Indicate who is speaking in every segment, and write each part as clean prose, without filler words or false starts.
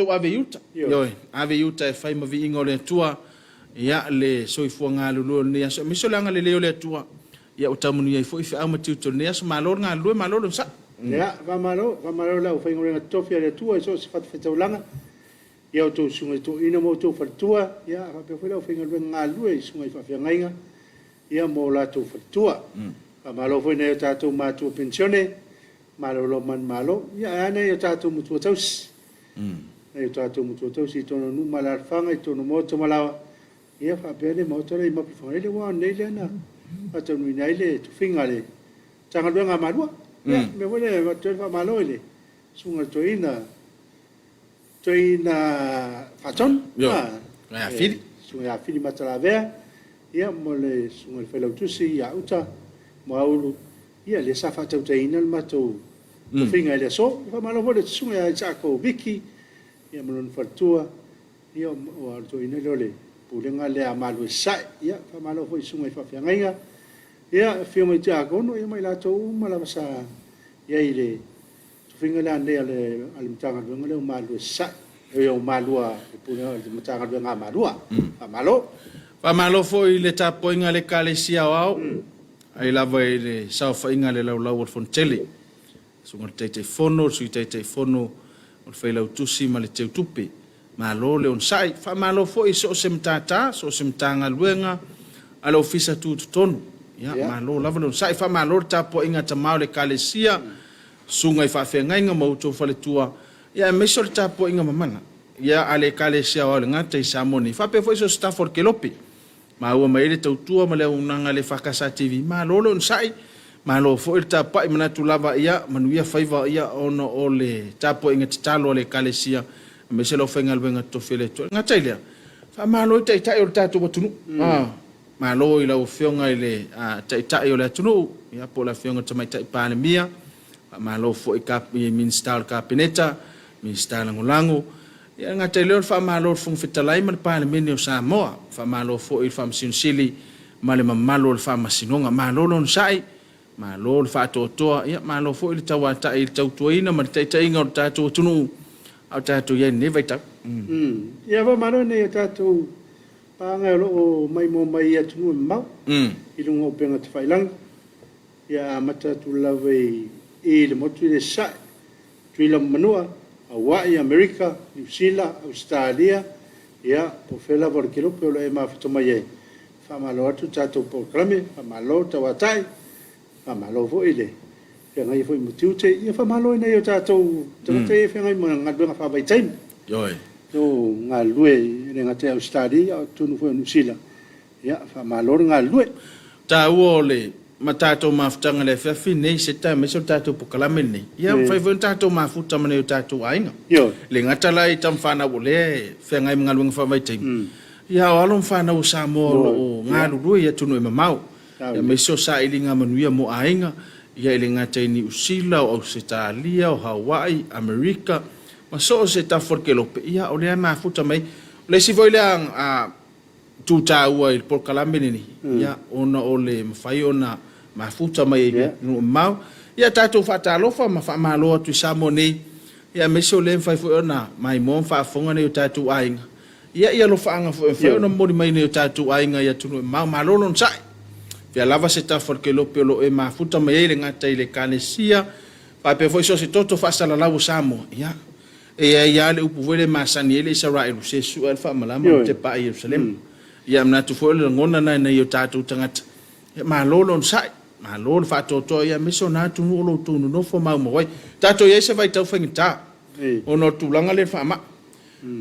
Speaker 1: Tou ave i uta. Ioe, ave i uta e fai ma viiga o le Atua, ia, le soifua galulue o lenei aso, aemaise o le agalelei o le Atua, ia ua tau manuia ai foi feau ma tiute o lenei aso. Malo le galulue, malo le onosai.
Speaker 2: Ia, faamalo, faamalo i le aufaigaluega totofi a le Atua i so o se fatafaitaulaga, i a outou susuga i toeaiina ma outou faletua, ia faapea foi le aufaigaluega galulue i susuga i faafeagaiga, ia ma o latou faletua. Faamalo foi i nai o tatou matua penisione, malolo manumalo, ia ae a nai o tatou matua tausi. Nai o tatou matua tausi i totonu o nuu ma alaalafaga, i totonu o maota ma laoa, ia faapea le maota lea i Mapuifagalele, aua o nei lea na faataunuuina ai le tofiga a le Matagaluega a Malua. Ia, o le mea foi lea e avatu ai le faamalo i le susuga i le Toeaina, Toeaina Faatonu,
Speaker 1: Susuga ia Fili.
Speaker 2: Susuga ia Fili Matalavea, ia ma le susuga i le Failautusi ia Uta Moaulu, ia lea sa faatautaiina le matou tofiga i le aso. Faamalo foi i le susuga ia Isaako Viki ia ma lona faletua, ia aua o le toeaina lea o le Pulega lea a Malu e Sasae. Ia faamalo foi i susuga i faafeagaiga, ia afioga i Tiakono ia ma i latou uma lava sa i ai i le tofiga lea a le Matagaluega lea o Malu e Sasae, o Malua, le Pulega o le Matagaluega a Malua. Faamalo.
Speaker 1: Faamalo foi i le tapuaiga a le Ekalesia Aoao, mai lava i le saofaiga a le Laulau a le Fonotele, Susuga i le Taitaifono, le Sui Taitaifono, o le Failautusi ma le Teutupe. Malo le onosai. Faamalo foi i so o se matata, so o se Matagaluega a le Ofisa Tutotonu. Ia, malo lava le onosai. Faamalo le tapuaiga a tama o le Ekalesia, susuga i faafeagaiga ma outou faletua, ia aemaise o le tapuaiga mamana ia a le Ekalesia Aoao i le Gata i Samoa nei, faapea foi so o se tafa o le kelope. Maua mai ai le tautua ma le auaunaga a le EFKS TV. Malo le onosai, malo foi le tapuai, manatu lava ia manuia faiva ia ona o le tapuaiga tatalo a le Ekalesia aemaise le aufaigaluega totofi a le Atua. E le gata i lea, faamalo i Taitai o le tatou atunuu. Malo i lau Afioga i le Taitai o le atunuu, ia po o le Afioga i le Tamaitai Palemia, faamalo foi i Minisita o le Kapeneta, Minisita Lagolago, Ia e le gata i lea o le faamalo i le Fofoga Fetalai ma le Palemene o Samoa, faamalo foi i le Faamasino Sili ma le mamalu o le Faamasinoga. Malo le onosai, malo le faatoatoa, ia malo foi le tauatai i le tautuaina ma le taitaiga o le tatou atunuu a o tatou i ai i lenei vaitau.
Speaker 2: Ia faamalo i nai o tatou paaga o lo o maimoa mai i atunuu e mamao i luga o upega tafailagi. Ia amata atu lava i le motu i Sasae, Tutuila ma Manua, Hawaii, Amerika, Niu Sila, Ausetalia, ia po o fea lava o le kelope o lo o e mafuta mai ai, faamalo atu le tatou polokalame, faamalo tauatai, faamalo foi le feagai foi ma tiute, ia faamalo i nai o tatou tagata ia e feagai ma galuega faavaitaimi.
Speaker 1: Ioe.
Speaker 2: O galulue e le gata i Ausetalia, a o totonu foi o Niu Sila, Ia, faamalo le galulue.
Speaker 1: Taua o le ma tatou mafutaga i le afiafi lenei, Seta, aemaise o le tatou polokalame lenei, ia mafai foi ona tatou mafuta ma nai o tatou aiga.
Speaker 2: E
Speaker 1: le gata la i tama fanau o lea e feagai ma galuega faavaitaimi, ia a o alo ma fanau o Samoa o lo o galulue i atunuu e mamao, aemaise o sailiga manuia mo aiga, ia e le gata i Niu Sila, o Ausetalia, o Hawaii, Amerika, ma so o se tafa o le kelope, ia o lea e mafuta mai. O le isi foi lea itu taua i le polokalame lenei, ia, ona o le mafai ona mafuta mai ai i nuu mamao. Ia, tatou faatalofa ma faamalo atu i Samoa nei, ia, aemaise o lea e mafai foi ona maimoa ma faafofoga nai o tatou aiga. Ia, i alofaaga foi e mafai ona momoli mai nai o tatou aiga i atunuu e mamao. Malo le onosai. Fia lava se tafa o le kelope o lo o e mafuta mai ai, e le gata i le Ekalesia, faapea foi so o se toto faasalalau o Samoa. Ia, E i ai lava le upu foi lea e masani ai le Isaraelu, se sue lava le faamalama ma tepa i Ierusalema. Ia, e manatu foi o le lagona lena i nai o tatou tagata, ia malo le onosai, malo le faatoatoa, ia aemaise o na atunuu o lo outou nonofo maumau ai. Tatou i ai se vaitau faigata ona o le tulaga lea i le faamai.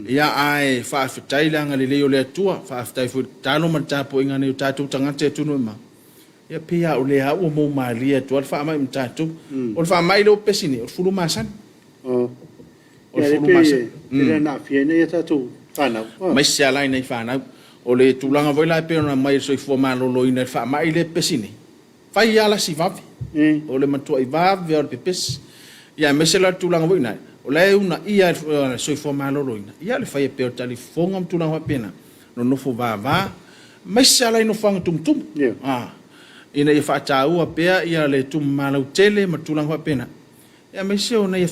Speaker 1: Ia, ae faafetai i le agalelei o le Atua, faafetai foi i le tatalo ma le tapuaiga a nai o tatou tagata i atunuu e mamao. Ia pei lava o lea ua moumalie atu lava le faamai ma tatou. O le faamai lea ua pepesi nei, o le fulu masani.
Speaker 2: O le fulu masani. E le na aafia ai nai a tatou fanau.
Speaker 1: Aemaise lava la i nai fanau. O le tulaga foi la e pei ona aumai e le soifua maloloina i le faamai lea e pepesi nei, fai lava la si vave. O le matuai vave lava o le pepesi. Ia aemaise la le tulaga foi lena, o la e uunaia e le soifua maloloina, ia le faia pea o talifofoga ma tulaga faapena. nonofo vava, aemaise lava la i nofoaga tumutumu, ina ia faataua pea ia le tumama lautele ma tulaga faapena, aemaise o nai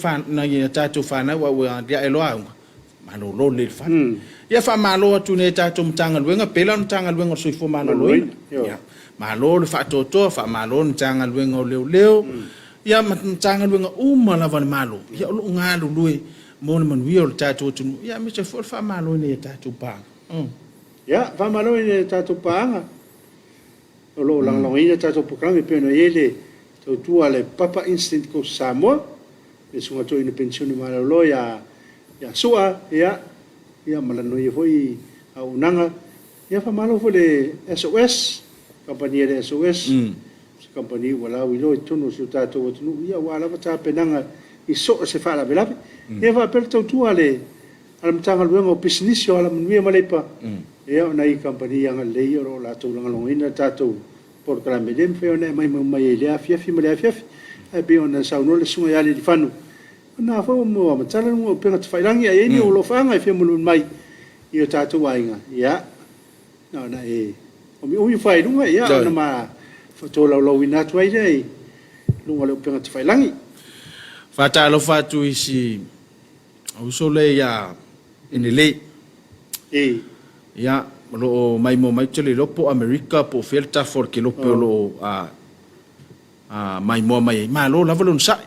Speaker 1: a tatou fanau a ua aliae loa auga, Malolo lelei i le fale. Ia faamalo atu i nai a tatou Matagaluega, pei la o le Matagaluega o le Soifua Maloloina. Ia, malo le faatoatoa, faamalo le Matagaluega o Leoleo, ia ma Matagaluega uma lava a le Malo, ia o lo o galulue mo le manuia o le tatou atunuu, ia aemaise foi o le faamalo i nai a tatou paaga.
Speaker 2: Ia, faamalo i nai a tatou paaga o lo o lagolagoina tatou polokalame e pei ona i ai le tautua a le Papa Instant Coast Samoa, le Susuga Toeaina Penisione Malolo ia Sua, ia, ia ma lana ia foi auaunaga. Ia faamalo foi i le SOS, kamupani a le SOS, se kamupani ua lauiloa i totonu o si o tatou atunuu, ia aua lava tapenaga i so o se faalavelave. Ia faapea le tautua a le Matagaluega o Pisinisi o Alamanuia ma Leipa, ia o nai kamupani agalelei ia o lo o latou lagolagoina le tatou polokalame, e le mafai ona e maumau mai ai i lea afiafi ma lea afiafi. Ae pei ona saunoa le Susuga ia Lealifano, o lena foi ua matala luga o upega tafailagi, a i ai ni ou alofaaga e fia molimoli mai i o tatou aiga, ia, na ona e omiomi ane i luga, ia, ona ma tolaulauina atu ai lea i luga o le upega tafailagi.
Speaker 1: Faatalofa atu i si uso lea ia Enelei. Ia, o lo o maimoa mai, ou te le iloa po o Amerika po o fea le tafa o le kelope o lo o maimoa mai ai. Malo lava le onosai.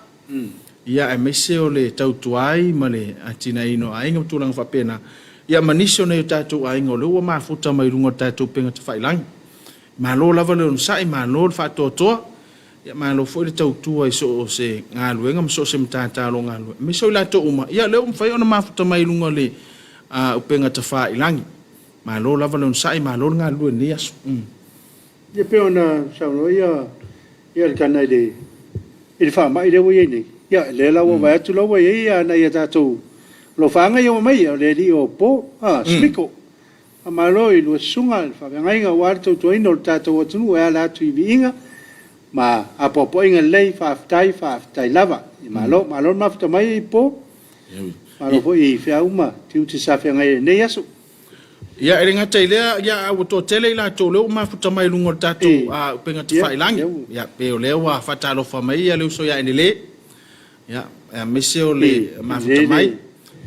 Speaker 1: Ia, aemaise o le tautua ai ma le atinaeina o aiga ma tulaga faapena. Ia, ma nisi o nai o tatou aiga o lea ua mafuta mai luga o le tatou upega tafailagi. Malo lava le onosai, malo le faatoatoa. Ia malo foi le tautua i so o se galuega ma so o se matata o lo o galulue, aemaise o i latou uma, ia lea ua mafai ona mafuta mai i luga o le upega tafailagi. Malo lava le onosai, malo le galulue i lenei aso.
Speaker 2: Ia pei ona saunoa ia Elikana i le faamai lea ua i ai nei, ia lea la ua vaai atu la ua i ai nai a tatou alofaaga ia ua aumai, o le alii o Po, Sumiko. Faamalo i lua susuga i le faafeagaiga aua le tautuaina o le tatou atunuu e ala atu i viiga ma apoapoaiga lelei, faafetai, faafetai lava. Malo, malo le mafuta mai Po, malo foi i feau ma tiute sa feagai ai i lenei aso.
Speaker 1: Ia, e le gata i lea, ia, a ua toatele i latou o lea ua mafuta mai i luga o le tatou upega tafailagi. Ia, pei o lea ua faatalofa mai le uso ia Enele. Ia, aemaise o le mafuta mai.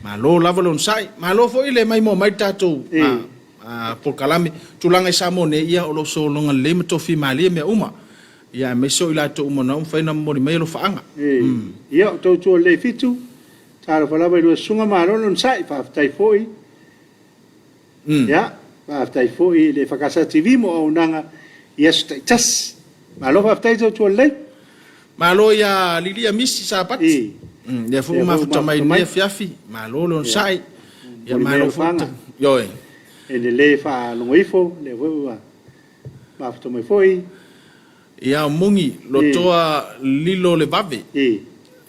Speaker 1: Malo lava le onosai. Malo foi le maimoa mai le tatou polokalame. Tulaga i Samoa nei, ia, o lo o sologa lelei ma tofi malie mea uma. Ia, aemaise o i latou uma na ua mafai ona momoli mai alofaaga.
Speaker 2: Ia, o tautua lelei Fitu, talofa lava i lua susuga, malo le onosai, faafetai foi. Ia, faafetai foi i le EFKS TV mo auaunaga i aso taitasi. Malo faafetai tautua lelei.
Speaker 1: Malo ia Lilia Misi Sapati. Lea foi ua mafuta mai i lenei afiafi. Malo le onosai. Ia malo foi. Ioe.
Speaker 2: E lelei faalogo ifo, lea foi ua mafuta mai foi.
Speaker 1: Ia Moni, Lotoa Lilo le Vave.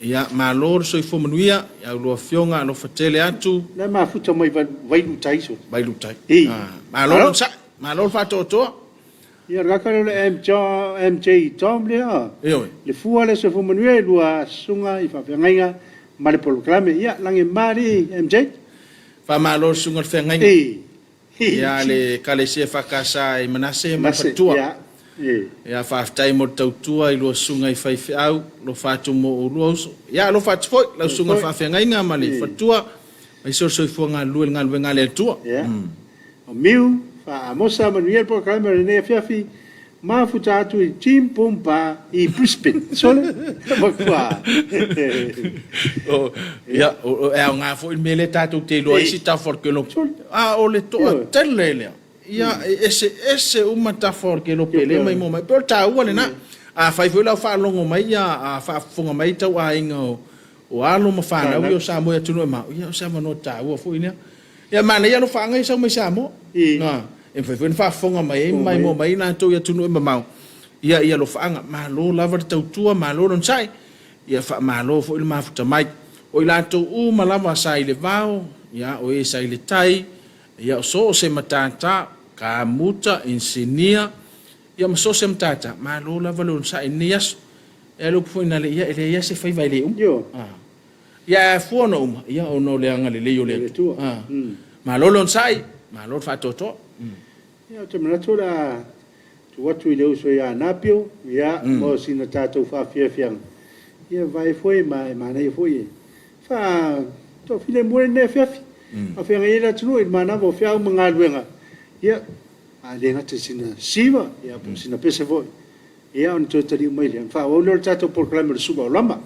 Speaker 1: Ia malo le soifua manuia i a oulua afioga, alofa tele atu.
Speaker 2: La e mafuta mai Vailuutai so.
Speaker 1: Vailuutai. Malo le onosai, malo le faatoatoa.
Speaker 2: Ia o le tagata lea o le MJ Tom lea.
Speaker 1: Ioe.
Speaker 2: Le fua lea soifua manuia i lua susuga i faafeagaiga ma le polokalame. Ia lagi e mama alii MJ.
Speaker 1: Faamalo le susuga i le feagaiga. Ia le Ekalesia EFKS i Manase ma le faletua. Ia faafetai mo le tautua i lua susuga i faifeau, alofa atu mo oulua uso. Ia alofa atu foi lau susuga i le faafeagaiga ma le faletua, aemaise o le soifua galulue i le galuega a le Atua.
Speaker 2: Ia. O Miu, Faa-Amosa, manuia le polokalame o lenei afiafi. Mafuta atu i Jim Boom Bar i Brisbane. Sole, matua.
Speaker 1: Ia, e aoga foi le mea lea tatou te iloa ai isi tafa o le kelope. A o le toatele lea, ia, e eseese uma tafa o le kelope lea maimoa mai. Pei o le taua lena. Afai foi la o faalogo mai ia, faafofoga mai tau aiga o alo ma fanau ia o Samoa i atunuu e mamao, ia o se avanoa taua foi lea. Ia manaia alofaaga ia sau mai Samoa. E mafai foi ona faafofoga mai ai ma maimoa mai latou i atunuu e mamao. Ia i alofaaga, malo lava le tautua, malo le onosai. Ia faamalo foi le mafuta mai. O i latou uma lava sa i le vao, ia o e sa i le tai, ia o so o se matata, kamuta, inisinia, ia ma so o se matata, malo lava le onosai i lenei aso. E le upu foi nale, ia e leai lava se faiva e le uma. Ia ae afua ona uma, ia ona o le agalelei o le Atua. Malo le onosai, malo le faatoatoa.
Speaker 2: Ia ou te manatu o le a tuu atu i le uso ia Napio, ia, mo sina tatou faafiafiaga. Ia vaai foi ma e manaia foi e faatoafilemu ai lenei afiafi. Faafeagai ai le atunuu i le manava o feau ma galuega, ia, ae le gata i sina siva, ia po o sina pese foi, ia ona toe taliu mai lea, ona faaauau lea o le tatou polokalame o le Sulu Aulama.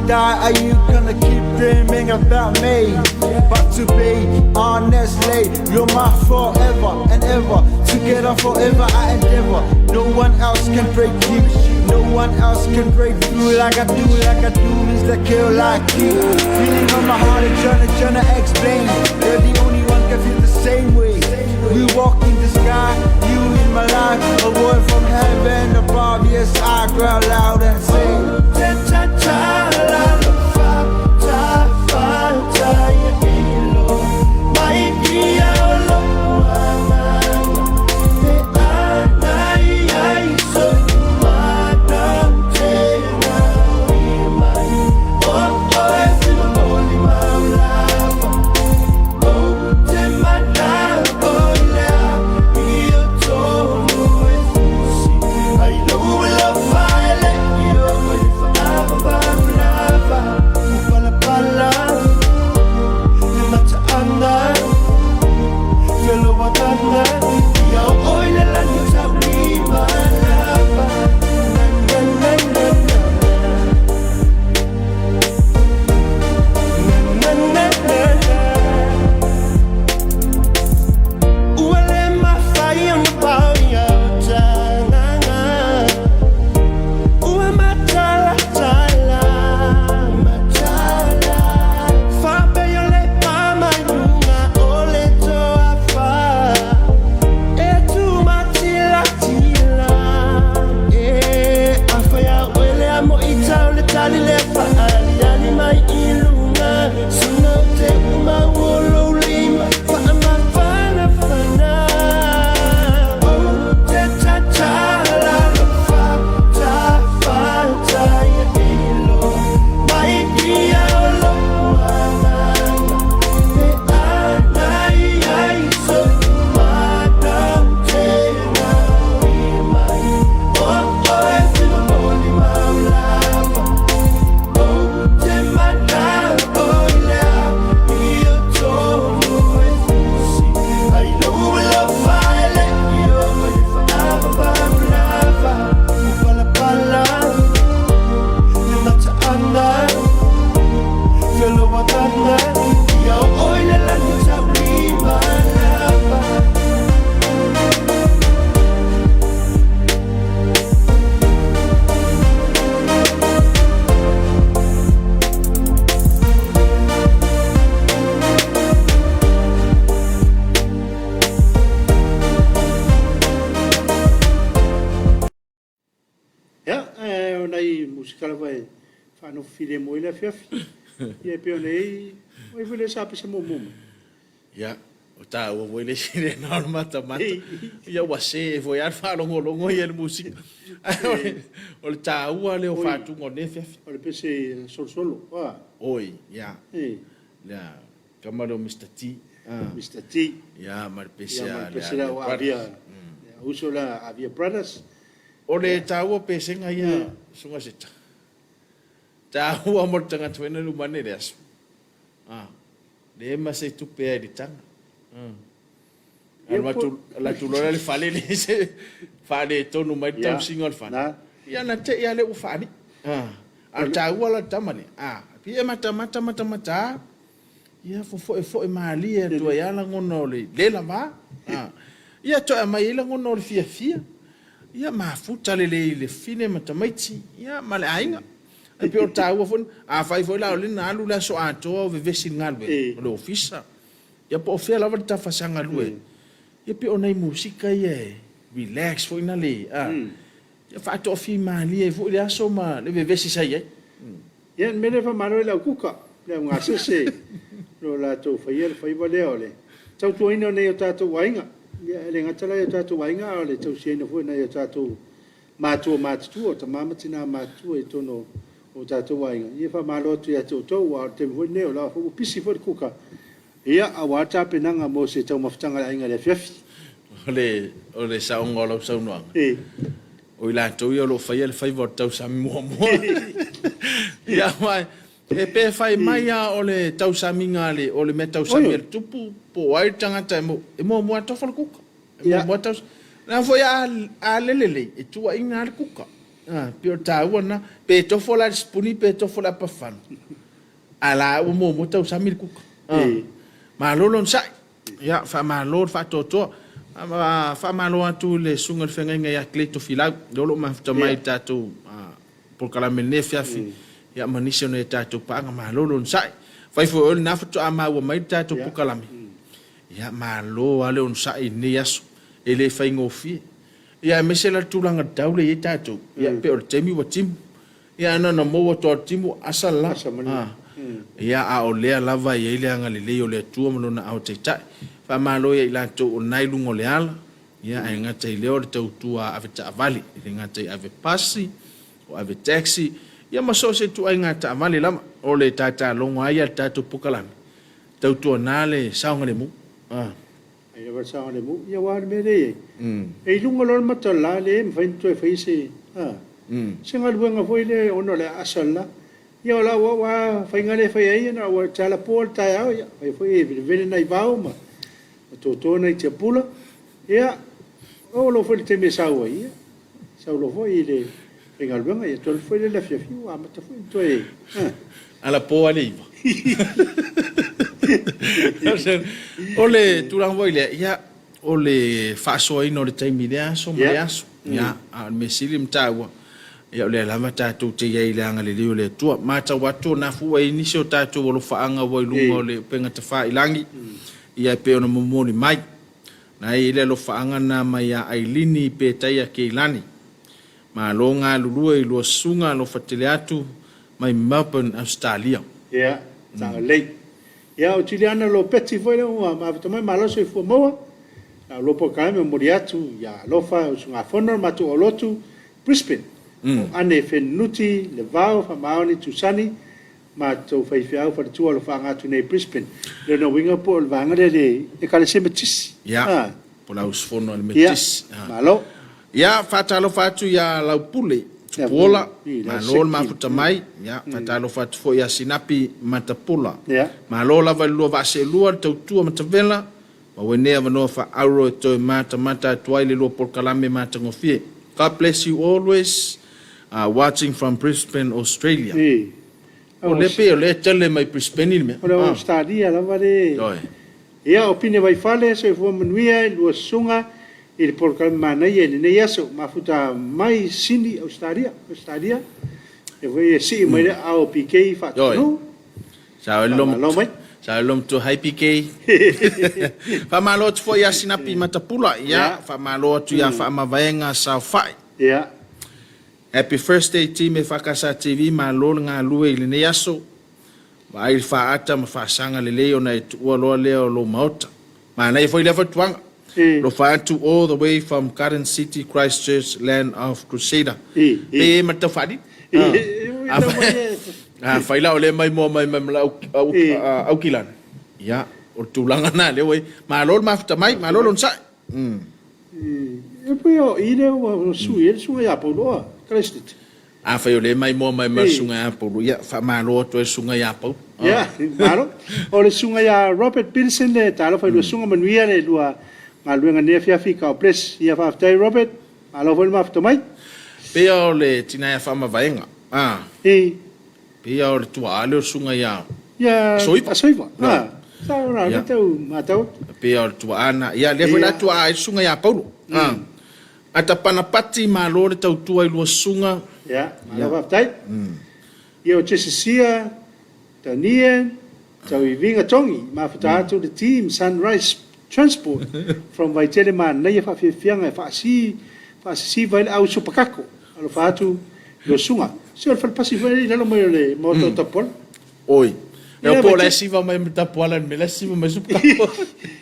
Speaker 3: die, are you gonna keep dreaming about me? But to be honestly, you're my forever and ever. Together forever I endeavor. No one else can break you. No one else can break through like I do, like I do. Means that kill like you. Feeling on my heart is trying to, trying to explain. You're the only one can feel the same way. We walk in the sky, you in my life, a word from heaven above. Yes, I growl loud and say.
Speaker 2: Ia, o nai musika lava e faanofo filemu ai le afiafi. Ia, e pei ona i ai, o ai foi lea sa pese muamua mai?
Speaker 1: Ia, o taua foi le isi lena o le matamata. Ia ua se foi lava le faalogologo ia i le musika. Ae o le taua lea o faatuga o lenei afiafi.
Speaker 2: O le pese solosolo, a?
Speaker 1: Oi, ia. Lea tama lea o Mister T.
Speaker 2: Mister T.
Speaker 1: Ia, ma le pese a
Speaker 2: le Avia Brothers. Ia, ma le pese lea o Avia, uso lea Avia Brothers.
Speaker 1: O le taua pesega ia suga se taua mo le tagata foi na luma nei le aso. A, le ma se tupe ai le taga. Alu atu alu atu loa le fale le se faaletonu mai le tausiga o le fale. Ia na te i a le ua faali. A le taua la le tama lea. A, pi e matamata matamata Ia fofoefoe malie atu ai lava lagona o le le lava. Ia toe aumai ai lagona o le fiafia. Ia mafuta lelei i le fine ma tamaiti, ia ma le aiga. E pei o le taua foi, afai foi la o lea na alu le aso atoa o vevesi i le galuega, o le ofisa, ia po o fea lava le tafasaga galue, ia pei o nai musika ia e relax foi na le, a, ia faatoafimalie ai foi le aso ma le vevesi sa i ai.
Speaker 2: Ia, o le mea lea e faamalo ai le au kuka, le au gasese, o lo o latou faia le faiva lea o le tautuaina o nai o tatou aiga. Ia, e le gata la i o tatou aiga, a o le tausiaina foi o nai o tatou matua matutua, o tama ma tina matutua i totonu o tatou aiga. Ia, e faamalo atu ia te outou, aua o le taimi foi lenei o la foi ua pisi foi le kuka, ia, aua le tapenaga mo se taumafataga a le aiga i le afiafi.
Speaker 1: O le, o le saoga o lau saunoaga. O i latou ia o lo o faia le faiva o le tausami muamua. Ia, ma e pe fai mai lava o le tausamiga a le, o le mea tausami a le tupu, po o ai le tagata e mo, e muamua lava tofa le kuka. E muamua tausami. Leaga foi a, a le lelei, e tuuaiina lava le kuka. Ah, pei o le taua lena. Pe tofo la i le sipuni pe tofo i le apafafalu, a la ua muamua tausami le kuka. Ah, malo le onosai. Ia, faamalo le faatoatoa. Faamalo atu i le Susuga i le Feagaiga ia Clay Tofilau, lea o lo o mafuta mai i le tatou polokalame i lenei afiafi, ia ma nisi o nai a tatou paaga. Malo le onosai. Fai foi o oe lena faatoa maua mai le tatou polokalame. Ia, malo lava le onosai i lenei aso. E le faigofie. Ia aemaise la le tulaga tatau lea e i ai tatou, ia pei o le taimi ua timu. Ia ana na maua atu lava o le timu, asa le la. Ia a o lea lava e i ai le agalelei o le Atua ma Lona ao taitai. Faamalo ia i latou o lena i luga o le ala, ia ae gata i lea o le tautua ave taavale, e le gata i ave pasi, o ave taxi, ia ma so o se ituaiga taavale lava. O le tatalogo lava ia a le tatou polokalame, tautuana le saogalemu.
Speaker 2: Ai lava le saogalemu. Ia aua o le mea lea e i ai, e i luga loa le mata o le la, le mafai ona toe faia se, a, se galuega foi lea ona o le aasa o le la. Ia o lau au lava faiga lea e fai ai, na o le talapo lava i le taeao, ia fai foi e velevele nai vao ma toto nai tiapula. Ia, oo loa foi i le taimi e sau ai, ia, sau loa foi i le faigaluega, ia toe alu foi lea i le afiafi ua amata foi ona toe, a.
Speaker 1: Alapo lava le 9. O le tulaga foi lea, ia, o le faasoaina o le taimi i lea aso ma lea aso. Ia, a o le mea sili ma taua, ia o lea lava tatou te i ai i le agalelei o le Atua. Matau atu o nafua ai nisi o tatou alofaaga ua i luga o le upega tafailagi, ia e pei ona momoli mai. Na e i ai le alofaaga lena mai ia Ailini Petaia Keilani. Malo galulue i lua susuga alofa tele atu mai Melbourne Ausetalia.
Speaker 2: Ia, sao lelei. Ia, o Juliana Lopeti foi lea ua mafuta mai, malo le soifua maua. Lau loa polokalame momoli atu ia alofa e usugafono le matou aulotu Brisbane. O Ane Fenunuti, Levao, Faamaoni, Tusani, matou faifeau faletua o lo o faaaga atu nei i Brisbane. O lona uiga po o le vaega lea le Ekalesia Metisi.
Speaker 1: Ia, po o le auusufono a le Metisi.
Speaker 2: Ia, malo.
Speaker 1: Ia, faatalofa atu ia Laupule Tupuola, malo le mafuta mai. Ia, faatalofa atu foi ia Sinapi Matapula. Malo lava i le lua vaa seelua, le tautua matavela, maua ai nei avanoa faauro e toe matamata atu ai le lua polokalame matagofie. God bless you always, watching from Brisbane, Australia. O lea pei o lea e tele mai Brisbane le mea.
Speaker 2: O le Ausetalia lava le. Ia, o Pine Vaifale, soifua manuia i lua susuga i le polokalame manaia i lenei aso. Mafuta mai Sini, Ausetalia, Ausetalia. Lea foi e sii mai le aao o PK faatonu.
Speaker 1: Faamalo mai. Sa lom tu hai PK. Faamalo atu foi ia Sinapi Matapula. Ia, faamalo atu ia Faamavaega Saofai.
Speaker 2: Ia.
Speaker 1: Happy first day team EFKS TV, malo le galue i lenei aso. Vaai le faaata ma faasaga lelei ona e tuua loa lea o lou maota. Manaia foi lea fautuaga. Alofa atu all the way from Garden City Christchurch land of Crusader. Pei e ma le tau faalili. Afai la o lea mai moa mai mai ma lau Aukilani, ia o le tulaga lena lea ua i ai. Malo le mafuta mai, malo le onosai.
Speaker 2: E pei o i lea ua sui ai le susuga ia Pauloa Christchurch.
Speaker 1: Afai o lea e maimoa mai ma le Susuga ia Paulo, ia, faamalo atu ai le Susuga ia Paulo.
Speaker 2: Ia, malo. O le Susuga ia Robert Peterson le talofa i lua susuga, manuia le lua galuega i lenei afiafi, God bless. Ia faafetai Robert, malo foi le mafuta mai.
Speaker 1: Pei o le tina ia Faamavaega, a.
Speaker 2: I.
Speaker 1: Pei o le tuaa lea o le Susuga ia
Speaker 2: Ia Asoiva. Asoiva, a. Sa ona o lea tau matau atu.
Speaker 1: Pei o le tuaa na, ia lea foi la tuaa ai le Susuga ia Paulo. A. Ata Panapati, malo le tautua i lua susuga.
Speaker 2: Ia, malo faafetai. Ia o Jesisia, Daniel, Tauiviga Tongi, mafuta atu le team Sunrise Transport from Vaitele manaia faafiafiaga e faasi faasisiva ai le au supakako. Alofa atu i lua susuga. Se o le falepasi foi lea i lalo mai o le maota o Tapuala.
Speaker 1: Oi. Ia po o la e siva mai ma Tapuala i le mea la e siva mai Supakako.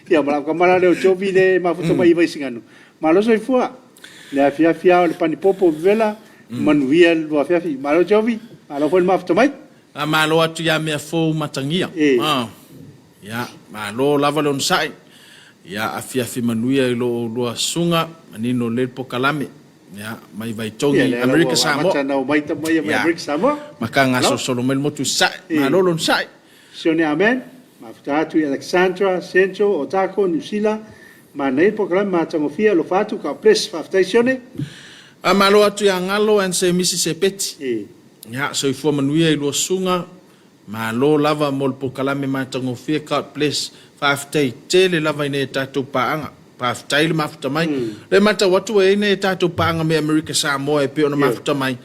Speaker 2: Ia ma lau kamala lea o Jovi lea e mafuta mai i Vaisigano. Malo soifua. Le afiafi lava o le panipopo vevela, manuia le lua afiafi. Malo Jovi, malo foi le mafuta mai.
Speaker 1: Faamalo atu ia Meafou Matagia. Ia, malo lava le onosai. Ia, afiafi manuia i lo oulua susuga, manino lelei le pokalame. Ia, mai Vaitogi, Amerika Samoa.
Speaker 2: Ia,
Speaker 1: maka gasolosolo mai le motu i Sasae. Malo le onosai.
Speaker 2: Sione Amen. Mafuta atu i Alexandra, Central, Otago, Niu Sila, manaia le polokalame matagofie, alofa atu, God bless. Faafetai Sione.
Speaker 1: Faamalo atu ia Galo and se Misi Sepeti. Ia, soifua manuia i lua susuga. Malo lava mo le polokalame matagofie God bless. Faafetai tele lava i nai a tatou paaga. Faafetai le mafuta mai. O lea e matau atu ua i ai nai a tatou paaga mai Amerika Samoa e pei ona mafuta mai.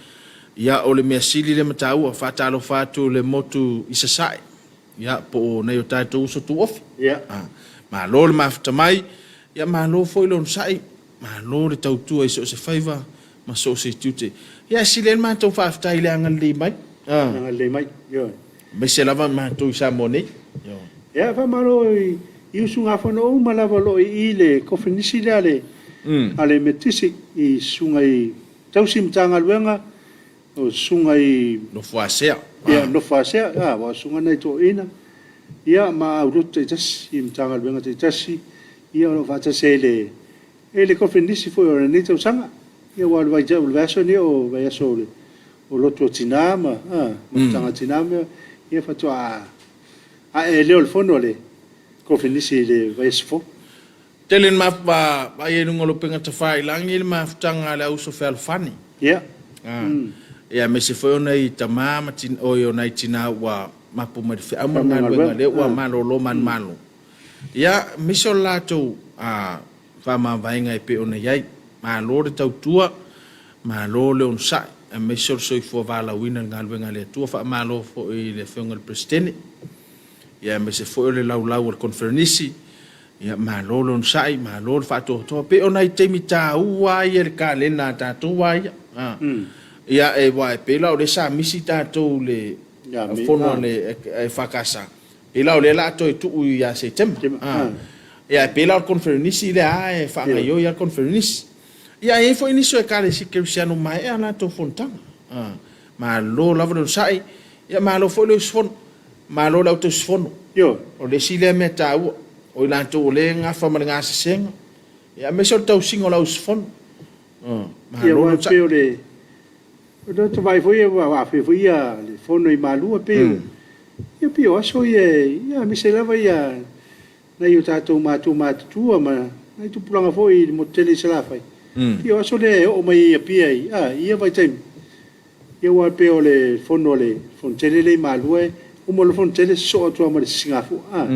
Speaker 1: Ia, o le mea sili lea ma taua. Faatalofa atu i le motu i Sasae. Ia, po o nai o tatou uso tuofe. Malo le mafuta mai. Ia, malo foi le onosai. Malo le tautua i so o se faiva ma so o se tiute. Ia, e sili ai le matou faafetai i le agalelei mai.
Speaker 2: Agalelei mai, ioe.
Speaker 1: Aemaise lava matou i Samoa nei. Ioe.
Speaker 2: Ia, faamalo i usugafono uma lava o lo o i i le kofinisi lea a le Metotisi i susuga i tausi Matagaluega, o susuga i
Speaker 1: Nofoasea.
Speaker 2: Ia, Nofoasea, aua o susuga na i toeaiina, ia ma aulotu taitasi i Matagaluega taitasi, ia o lo o faatasi ai i le le kofinisi foi o lenei tausaga. Ia aua o le vaitau o le vaiaso lenei o le vaiaso o lotu a tina ma mafutaga a tina ma ia faatoa ae ai lea o le fono a le kofinisi i le vaiaso fou.
Speaker 1: Tele ina vaai ai i luga o le upega tafailagi le mafutaga a le auuso fealofani.
Speaker 2: Ia.
Speaker 1: Ia aemaise foi o nai tama ma tina, oi o nai tina ua mapu mai le feau ma le galuega lea ua malolo manumalo. Ia, aemaise o le latou faamavaega e pei ona i ai. Malo le tautua, malo le onosai, aemaise o le soifua valaauina i le galuega a le Atua. Faamalo foi i le Afioga i le Peresetene, ia aemaise foi o le laulau a le Koneferenisi. Ia, malo le onosai, malo le faatoatoa. Pei o nai taimi taua lava ia i le kalena a tatou lava ia. Ia, aua e pei la o lea sa misi tatou i le fono a le EFKS, pei la o lea o le a toe tuu ia Setema. Ia, e pei la o le koneferenisi lea lava e faagaoioi lava le koneferenisi. Ia, e i ai foi nisi o Ekalesia Kerisiano ua maea a latou fonotaga. Malo lava le onosai, ia malo foi le usufono. Malo i le au tausifono. O le isi lea mea taua, o i latou o lea e gafa ma le gasesega, ia aemaise o le tausiga o le au usufono.
Speaker 2: Malo le onosai. Ia, aua e pei o le O le ota vaai foi ua afea foi le fono i Malua pei o ia pei o aso ia ia aemaise lava ia nai o tatou matua matutua ma nai tupulaga foi i le motu tele i Salafai pei o aso lea e oo mai ai i Apia i a i ia vaitaimi ia aua pei o le fono a le fono tele lea i Malua e uma loa le fono tele sosoo atu lava ma le sisigafua a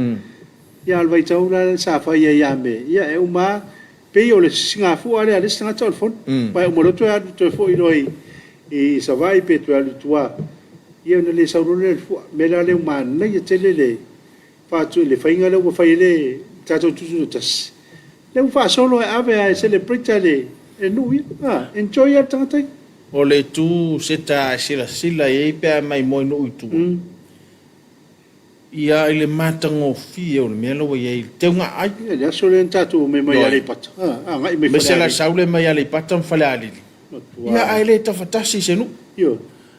Speaker 2: ia a o le vaitau la sa fai ai ia me ia e uma lava Pei o le sisigafua lea a le isi tagata o le fono. Aua e uma loa toe alu toe foi loa i Savaii pe toe alu i tua, ia ona le sau loa lea i le fua. O le mea la lea ua manaia tele le le faiga lea ua fai ai le tatou Tutoatasi, lea ua faasolo e ave lava e celebrate lava e le nuu ia. A, enjoy lava le tagata ia.
Speaker 1: O le itu seta e silasila i ai pe a maimoa i nuu i tua. Ia i le matagofie o le mea la ua i ai i le teuga ai.
Speaker 2: Ia le aso lea na tatou omai mai Aleipata, agai mai
Speaker 1: Falealili. Aemaise la sau lea mai Aleipata ma Falealili. Ia ae le tafatasi i se nuu.
Speaker 2: Ioe.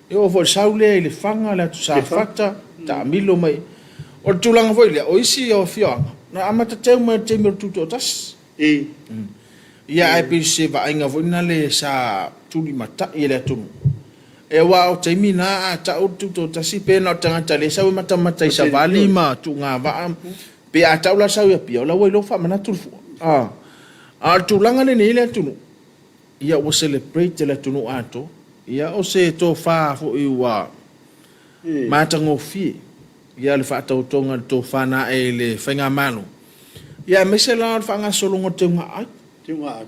Speaker 1: E oo foi i le sau lea i Lefaga, le atu Safata, taamilo mai. O le tulaga foi lea, o isi o afioaga, na amata teu mai i le taimi o le Tutoatasi. Ia ae pei o se vaaiga foi lena le sa tulimatai e le atunuu. Aua o taimi na a tau le Tutoatasi pe na o le tagata lea e sau e matamata i savali ma tuugavaa pe a tau la sau i Apia o la ua iloa ua faamanatu le fua. A o le tulaga lea na i ai le atunuu, ia ua celebrate e le atunuu atoa. Ia o se tofa foi ua matagofie ia le faataotoga i le tofa na ae i le faigamalo, ia aemaise la o le faagasologa o le teuga ai.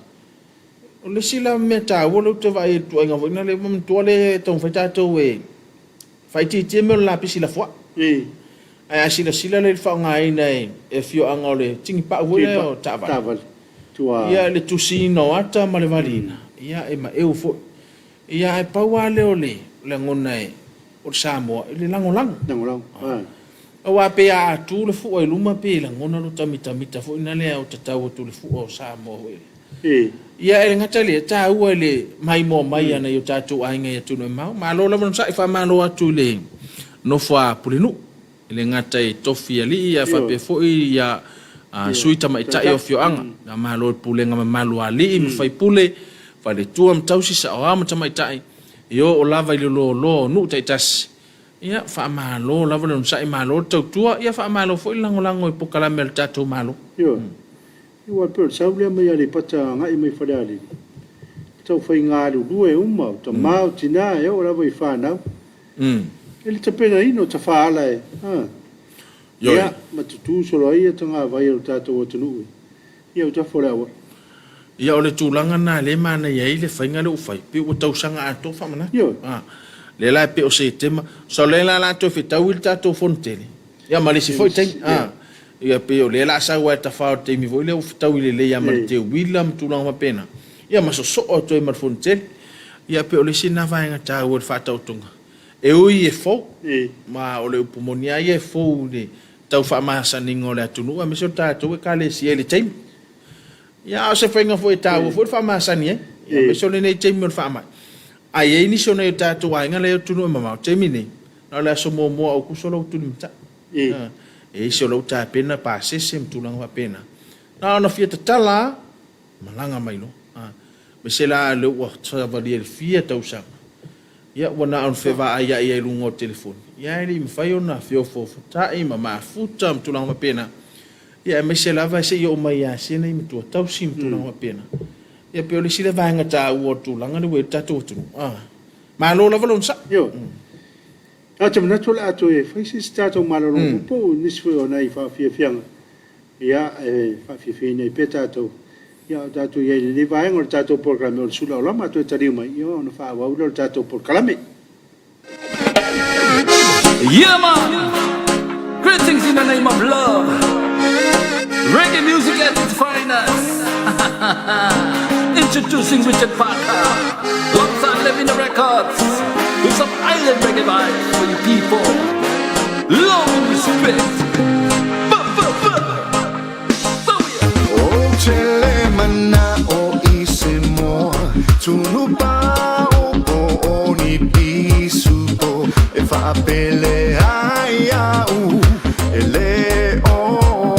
Speaker 1: O le isi la mea taua lea ou te vaai ai i le tuuaiga foi lea, manatua lea e taumafai tatou e faaitiitia mea o le lapisi lafoai. Ae a silasila la i le faaaogaina e afioaga o le tigipau foi lea o taavale, ia le tusiina o ata ma le valiina, ia e maeu foi. Ia ae pau lava lea o le lagona o le Samoa i le lagolago. Aua pei a tu le fua i luma pei e lagona lota mitamita foi na lea o tatau atu i le fua o Samoa foi lea. Ia e le gata i lea, e taua i le maimoa mai a nai o tatou aiga i atunuu e mamao. Malo lava le onosai, faamalo atu i le nofo a Pulenuu, e le gata i tofi alii ae faapea foi ia sui tamaitai o afioaga. Faamalo i le pulega mamalu a alii ma faipule, faletua ma tausi, saoao ma tamaitai, e oo lava i le loaloa o nuu taitasi. Ia, faamalo lava le onosai, malo le tautua, ia faamalo foi le lagolago i polokalame a le tatou Malo.
Speaker 2: Ioe. Aua e pei o le sau lea mai Aleipata agai mai Falealili. taufai galulue uma, o tama, o tina, e oo lava i fanau, i le tapenaina o tafaala e, ia, ma tutu solo ai tagavai o le tatou atunuu i autafa o le auala.
Speaker 1: Ia, o le tulaga lena lea e manaia ai le faiga lea ua fai, pei ua tausaga atoa faamanatu.
Speaker 2: Ioe.
Speaker 1: Lea la e pei o Setema, so lea la o le a toe fetaui le tatou fono tele, ia ma le isi foi taimi. Ia pei o lea o le a sau lava e tafa o le taimi foi lea ua fetaui lelei lava ma le teuila ma tulaga faapena, ia ma sosoo atu ai ma le fono tele. Ia pei o le isi lena vaega taua i le faataotoga, e ui e fou, ma o le upu moni lava ia e fou i le tau faamasaniga o le atunuu aemaise o tatou Ekalesia i le taimi. Ia, a o se faiga foi e taua foi le faamasani ai, aemaise o lenei taimi o le faamai. Ae i ai nisi o nai o tatou aiga la e i atunuu e mamao, o le taimi lenei, na o le aso muamua o Aokuso la ua tulimatai. E i ai isi o la ua tapena pasese ma tulaga faapena. Na ona fia tatala lava, malaga mai loa. Aemaise la lea ua savalia i le fia tausaga, ia ua na ona fevaaiai lava i luga o le telefoni, ia ae le i mafai ona feofoofotai ma mafuta ma tulaga faapena. Ia aemaise lava se i oo mai ia Asia nei matua tausi ma tulaga faapena. Ia pei o le isi lea vaega taua o le tulaga lea ua i ai le tatou atunuu. Malo lava le onosai.
Speaker 2: Ioe. Ou te manatu o le a toe fai se isi tatou malologa puupuu i nisi foi o nai faafiafiaga, ia, e faafiafiaina ai pea tatou, ia, a o tatou i ai i lenei vaega o le tatou polokalame o le Sula Olama. Toe taliu mai, ia, ona faaauau lea o le tatou polokalame.
Speaker 4: Yeah, man. Greetings in the name of love. Reggae music at its finest. Introducing Richard Parker. Alongside Levina Records. With some island reggae vibes for you people. Love and respect. Buh, buh, buh. So yeah.
Speaker 3: Ou te le mana'o i se moa tunupao po o ni pisupo e faapele ai a'u, e lē o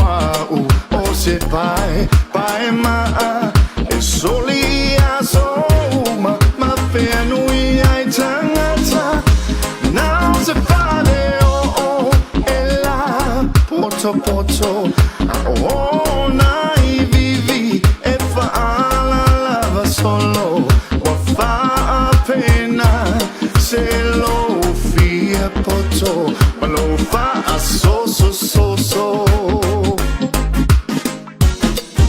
Speaker 3: a'u o se pae pae ma'a e soli i aso uma ma feanui ai tagata. Na o se fale o'o e la potopoto a o ona iviivi e faalalava solo ua faapena se lou fia poto ma lou faasosososo.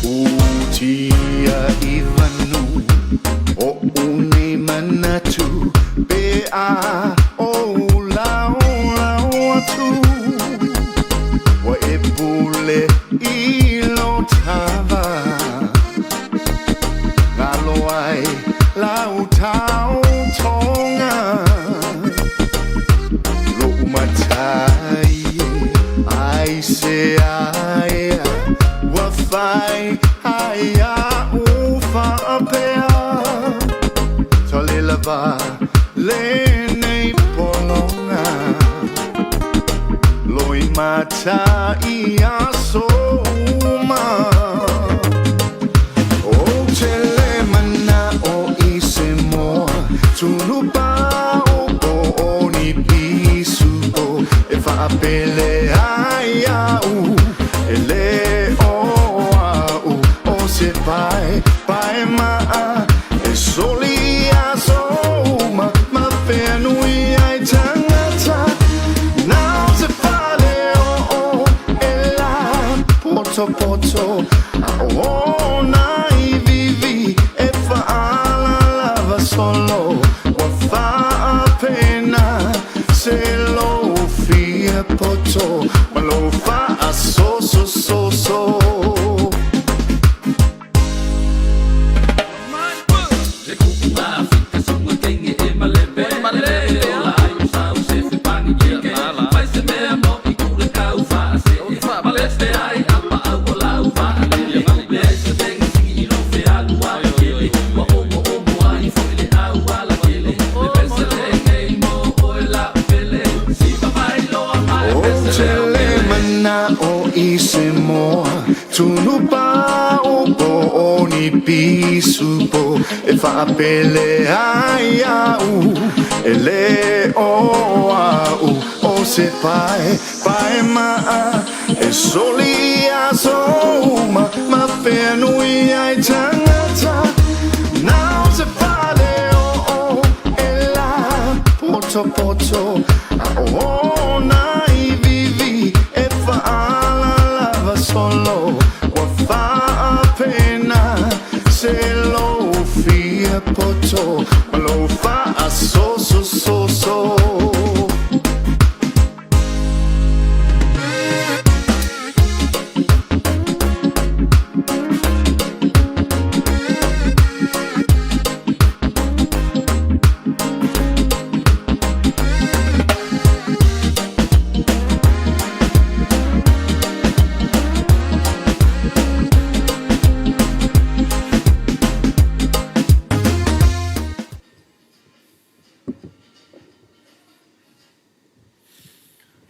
Speaker 3: Utia i vanu oʻu nei manatu pe a ou laolao atu ua e pule i lo tava galo ai lau taotoga lo'u matai ai se aea ua fai ai a'u faapea tale lava lenei pologa loi mata i aso uma. Ou te le mana'o i se moa tunupao po o ni pisupo e faapele ai a'u, e lē o a'u o se pae pae ma'a e soli i aso uma ma feanui ai tagata. Na o se fale o'o e la potopoto a o ona iviivi e faalalava solo ua faapena se lou fia poto ma lou faasosososo. Ou te le mana'o i se moa tunupao po o ni pisupo e faapele ai a'u, e lē o a'u o se pae pae ma'a e soli i aso uma ma feanui ai tagata. Na o se potopoto A o nai vivi e faalalava solo Ua faapena se lou fia poto Ma lou faasosososo.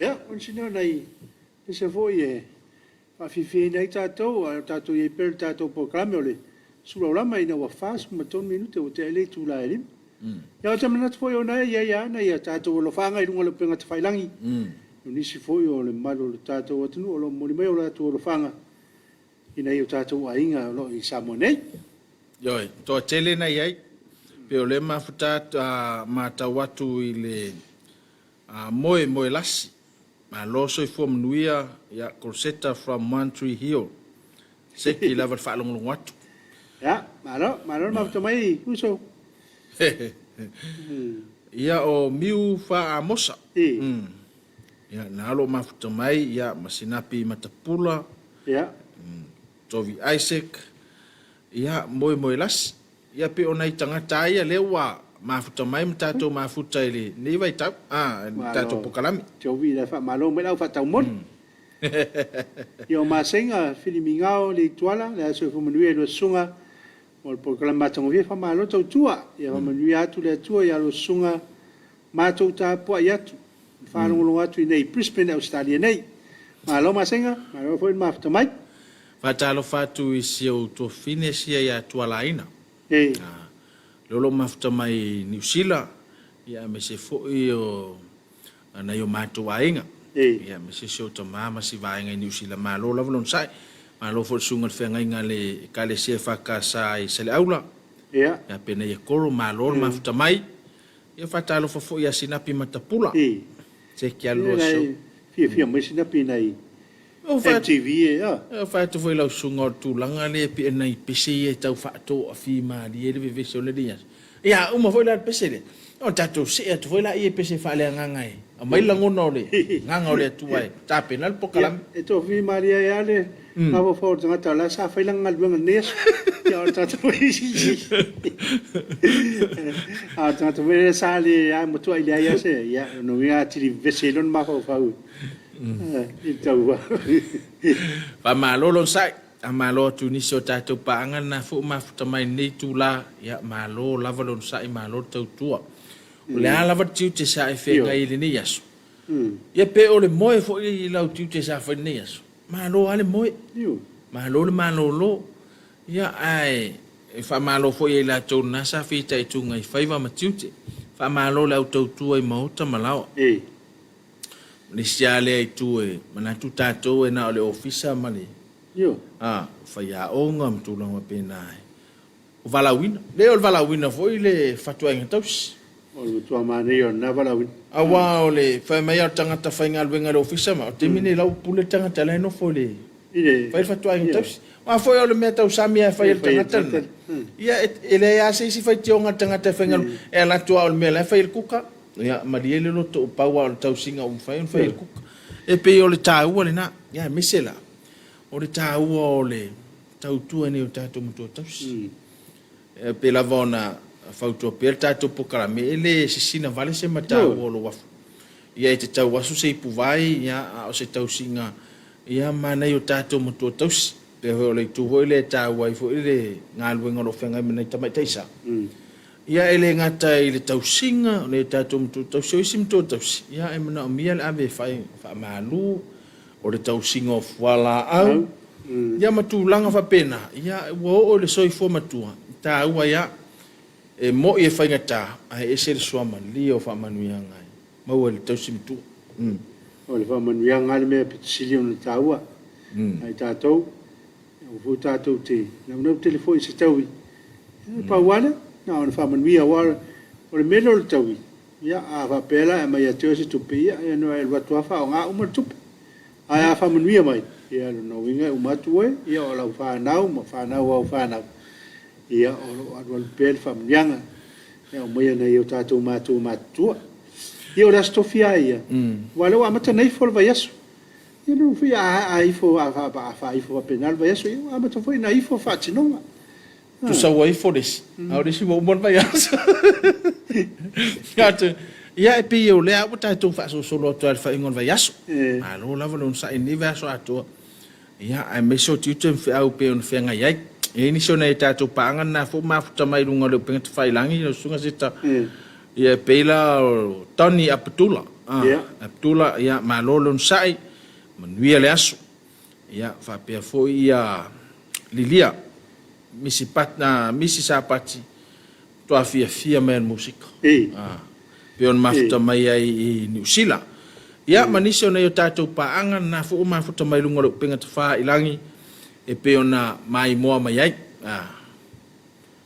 Speaker 2: Ia, o nisi nei o nai pese foi e faafiafiaina ai tatou a o tatou i ai pea i le tatou polokalame o le Sulaulama ina ua 43 minute ua tea ai le itula e 5. Ia ou te manatu foi ona e i ai lava nai a tatou alofaaga i luga o le upega tafailagi, o nisi foi o le mamalu o le tatou atunuu o lo o momoli mai o latou alofaaga i nai o tatou aiga o lo o i Samoa nei.
Speaker 1: Ioe, toatele na i ai, pei o lea e mafuta matau atu i le Moe Moelasi, malo soifua manuia, ia Crosetta from One Tree Hill. Seki lava le faalogologo atu.
Speaker 2: Ia, malo, malo le mafuta mai uso.
Speaker 1: Ia o Miu Fa Amosa. Ia na o lo o mafuta mai ia ma Sinapi Matapula.
Speaker 2: Ia.
Speaker 1: Tovi Isaac. Ia Moe Moelasi. Ia pei o nai tagata ia lea ua mafuta mai ma tatou mafuta i lenei vaitau, a, le tatou polokalame.
Speaker 2: Tovi la faamalo mai lau faataumoli. Ia o Masega Filimigao Leituala le a soifua manuia i lua susuga mo le polokalame matagofie faamalo tautua. Ia faamanuia atu le Atua ia lua susuga matou tapuai atu faalogologo atu i nei Brisbane Ausetalia nei. Malo Masega, malo foi le mafuta mai.
Speaker 1: Faatalofa atu i si ou tuafafine sia ia Tualaina. E. Lea o lo o mafuta mai i Niu Sila, ia aemaise foi o nai o matou aiga. E. Ia aemaise si ou tama ma si vaega i Niu Sila. Malo lava le onosai. Malo foi le susuga i le feagaiga a le Ekalesia EFKS i Saleaula.
Speaker 2: Ia.
Speaker 1: Ia Penaia Koro, malo le mafuta mai. Ia faatalofa foi ia Sinapi Matapula.
Speaker 2: E.
Speaker 1: Se ki alu loa
Speaker 2: so. Fiafia mai Sinapi nai MTV e a.
Speaker 1: E fai atu foi lau susuga o le tulaga lea e pei nai pese ia e tau faatoafimalie ai le vevesi o le alii aso. Ia a uma foi la le pese lea, ona tatou see atu foi laia i pese faaleagaga e aumai le lagona o le agaga o le Atua e tapena le polokalame.
Speaker 2: Ia, e toafimalie ai lava le mafaufau o le tagata o la sa fai lana galuega i lenei aso. Ia o le tagata foi a o le tagata foi lea sa le a matuai leai lava se, ia o lona uiga atili vevesi ai lona mafaufau i le tau.
Speaker 1: Faamalo le onosai. Faamalo atu i nisi o tatou paaga lena foi ua mafuta mai i lenei itula. Ia, malo lava le onosai, malo le tautua. O le a lava le tiute sa e feagai i lenei aso, ia pe o le moe foi i lau tiute sa fai i lenei aso, malo lava le moe, malo le malolo. Ia, ae e faamalo foi ia i latou na sa fitaituga i faiva ma tiute. Faamalo le au tautua i maota ma laoa. O le isi lava lea itu e manatu tatou e na o le ofisa ma le faiaoga ma tulaga faapena e valaauina. Leai o le valaauina foi le fatuaiga tausi.
Speaker 2: O le matua manaia o lena valaauina.
Speaker 1: Aua o le fai mai lava o le tagata faigaluega i le ofisa ma o le taimi lenei la ua pule le tagata la e nofo i le fai le fatuaiga tausi. Aua foi o le mea tausami lava e fai e le tagata lena, ia e leai lava se isi faitioga a le tagata e faigaluega, e alu atu lava o le mea la e fai e le kuka. Ia, malie le loto, pau lava o le tausiga ua mafai ona fai e le kuka. E pei o le taua lena, ia aemaise la o le taua o le tautua i nai o tatou matua tausi. E pei lava ona fautua pea le tatou polokalame, e le sisina vale se mataua o lou afu. Ia e te tau asu se ipuvai, ia, a o se tausiga, ia, ma nai o tatou matua tausi. Pei foi o le itu foi lea e taua ai foi le galuega o lo o feagai ma nai tamaitai sa. Ia e le gata i le tausiga o nai o tatou matua tausi, o isi matua tausi, ia e manaomia le ave e fai faamalu, o le tausiga o fualaau, ia ma tulaga faapena, ia ua oo i le soifua matua, e taua ai lava. E moi e faigata, ae ese le suamalie o faamanuiaga e maua i le tausi matua.
Speaker 2: O le faamanuiaga lava le mea pito sili ona taua ia i tatou. Aua foi tatou te naunau tele foi i se taui. E pau lava lea, na ona faamanuia aua o le mea lea o le taui, Ia, a faapea la e aumai ia te oe se tupe, ia, e ono e alu atu lava faaaoga uma le tupe. Ae a faamanuia mai, ia, o lona uiga e uma atu oe, ia, o lau fanau ma fanau a au fanau, ia, o lo o alualu pea le faamanuiaga e aumaia e nai o tatou matua matutua. Ia, o le Aso Tofi lava ia, aua o lea ua amata ona ifo le vaiaso. Ia lona uiga foi a ifo, a faaifo faapena le vaiaso, ia ua amata foi ona ifo faatinoga.
Speaker 1: Tusa ua ifo le isi, a o le isi ua uma le vaiaso. Ia e pei o lea ua tatou faasolosolo atu lava i le faaiuga o le vaiaso. Malo lava le onosai i lenei vaiaso atoa. Ia, aemaise o tiute ma feau e pei ona feagai ai. E i ai nisi o nai a tatou paaga na foi mafuta mai i luga o le upega tafailagi, lau Susuga Seta. Ia e pei la o Tony Apatula. Apatula, ia malo le onosai, manuia le aso. Ia faapea foi ia Lilia Misi Pat, Misi Sapati, matua fiafia mai i le musika. Pei ona mafuta mai ai i Niu Sila. Ia ma nisi o nai o tatou paaga na foi ua mafuta mai i luga o le upega tafailagi e pei ona maimoa mai ai.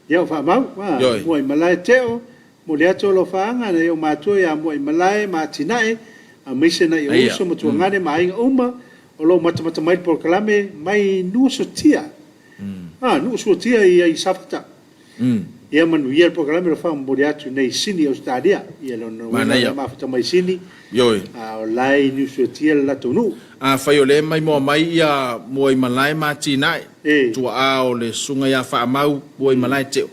Speaker 2: Ia o faamau, Muaimalae Teo, momoli atu alofaaga nai ou matua ia Muaimalae ma Atinae, aemaise nai ou uso ma tuagane ma aiga uma o lo o matamata mai le polokalame mai Nuusutia, Nuusuatia i Safata. Ia manuia le polokalame alofa momoli atu nei i Sini Ausetalia. Ia lona uiga e mafuta mai Sini, a o la e i Nuusuatia le latou nuu.
Speaker 1: Afai o lea e maimoa mai ia Muaimalae ma Atinae, tuaa o le Susuga ia Faamau Muaimalae Teo,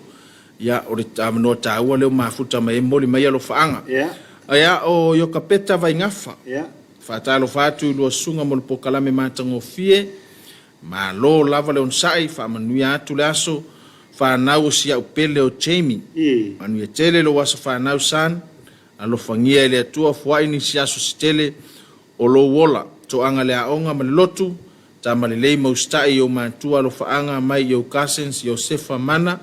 Speaker 1: ia o le avanoa taua lea ua mafuta mai ai, momoli mai alofaaga. Ia o Iokapeta Vaigafa, faatalofa atu i lua susuga mo le polokalame matagofie, malo lava le onosai, faamanuia atu le aso fanau o si au pele o Jamie. Manuia tele lou aso fanau son, alofagia e le Atua fuai nisi aso se tele o lou ola, toaga le aoga ma le lotu, tama lelei ma usitai i ou matua alofaaga mai i ou cousins Iosefa Mana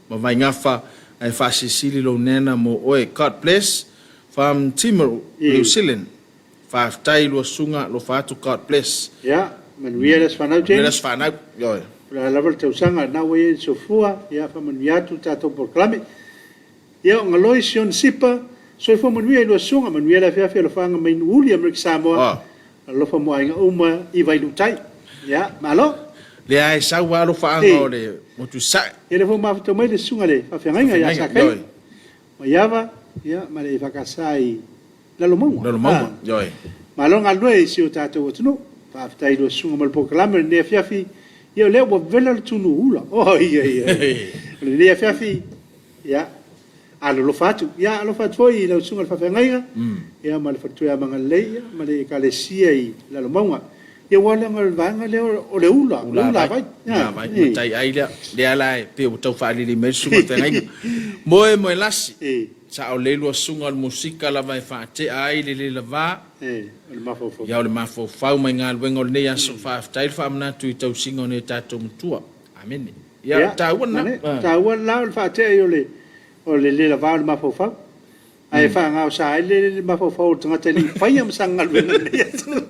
Speaker 1: ma Vaigafa ae faasilisili lou nena mo oe God bless from Timaru New Zealand faafetai lua susuga alofa atu God bless.
Speaker 2: Ia, manuia le aso fanau
Speaker 1: Manuia le aso fanau, ioe.
Speaker 2: O le a lava le tausaga lena ua i ai le soifua, ia faamanuia atu le tatou polokalame. Ia o Galoi Sione Sipa, soifua manuia i lua susuga, manuia le afiafi alofaaga mai Nuuuli Amerika Samoa, alofa mo aiga uma i Vailuutai. Ia, malo.
Speaker 1: Lea e sau lava alofaaga o le motu i Sasae.
Speaker 2: Ia lea foi ua mafuta mai le susuga i le faafeagaiga ia Sakaia Maiava, ia ma le EFKS i Lalomauga.
Speaker 1: Lalomauga, ioe.
Speaker 2: Malo galulue i si o tatou atunuu. Faafetai i lua susuga mo le polokalame o lenei afiafi. Ia o lea ua vela le tunu ula. Oh, ia, ia. O lenei afiafi, Ia, alolofa atu. Ia, alofa atu foi i lau susuga i le faafeagaiga, ia ma le faletua ia Magalelei, ia ma le Ekalesia i Lalomauga. Ia aua leaga o le vaega lea o le ula, o le ulavai.
Speaker 1: Ulavai, matai ai lea. Lea la e pei ua tau faalili mai le susuga i le feagaiga. Moe moe lasi, sao lelei lua susuga o le musika lava e faatea ai le lelava.
Speaker 2: O le mafaufau.
Speaker 1: Ia o le mafaufau mai galuega o lenei aso. Faafetai le faamanatu i tausiga o nai o tatou matua. Amene. Ia, taua lena.
Speaker 2: Taua lena o le faatea o le o le le lava o le mafaufau. Ae faagaosa ai le mafaufau o le tagata e le i faia ma sana galuega i lenei atunuu.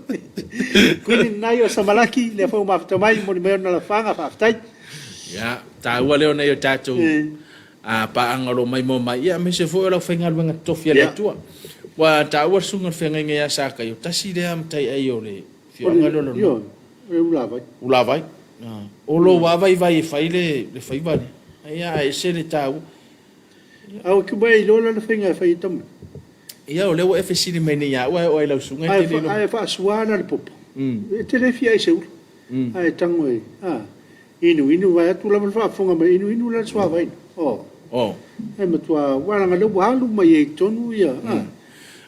Speaker 2: Kuini Nai o Samalaki, lea foi ua mafuta mai, momoli mai ona lafaga, faafetai.
Speaker 1: Ia, taua lea o nai o tatou paaga o lo o maimoa mai, ia aemaise foi o le aufaigaluega totofi a le Atua. Ua taua le susuga i le feagaiga ia Sakaio, tasi lea mataiai o le afioaga lea o Lalomauga.
Speaker 2: O le Ulavai.
Speaker 1: Ulavai. O lou lava vaivai e fai le faiva lea. Ia ae ese le taua.
Speaker 2: A ua ua e iloa la le faiga e fai ai tama?
Speaker 1: Ia o lea ua e fesili mai nei ia au ae oo ai lau susuga e te le iloa.
Speaker 2: Ae faasua la le popo. E te le fia ai se ula. Ae tago e inuinu vaeatu lava le faafofoga mai inuinu la le suavai. Oh. E matua aua leaga o lea ua alu mai ai i totonu ia.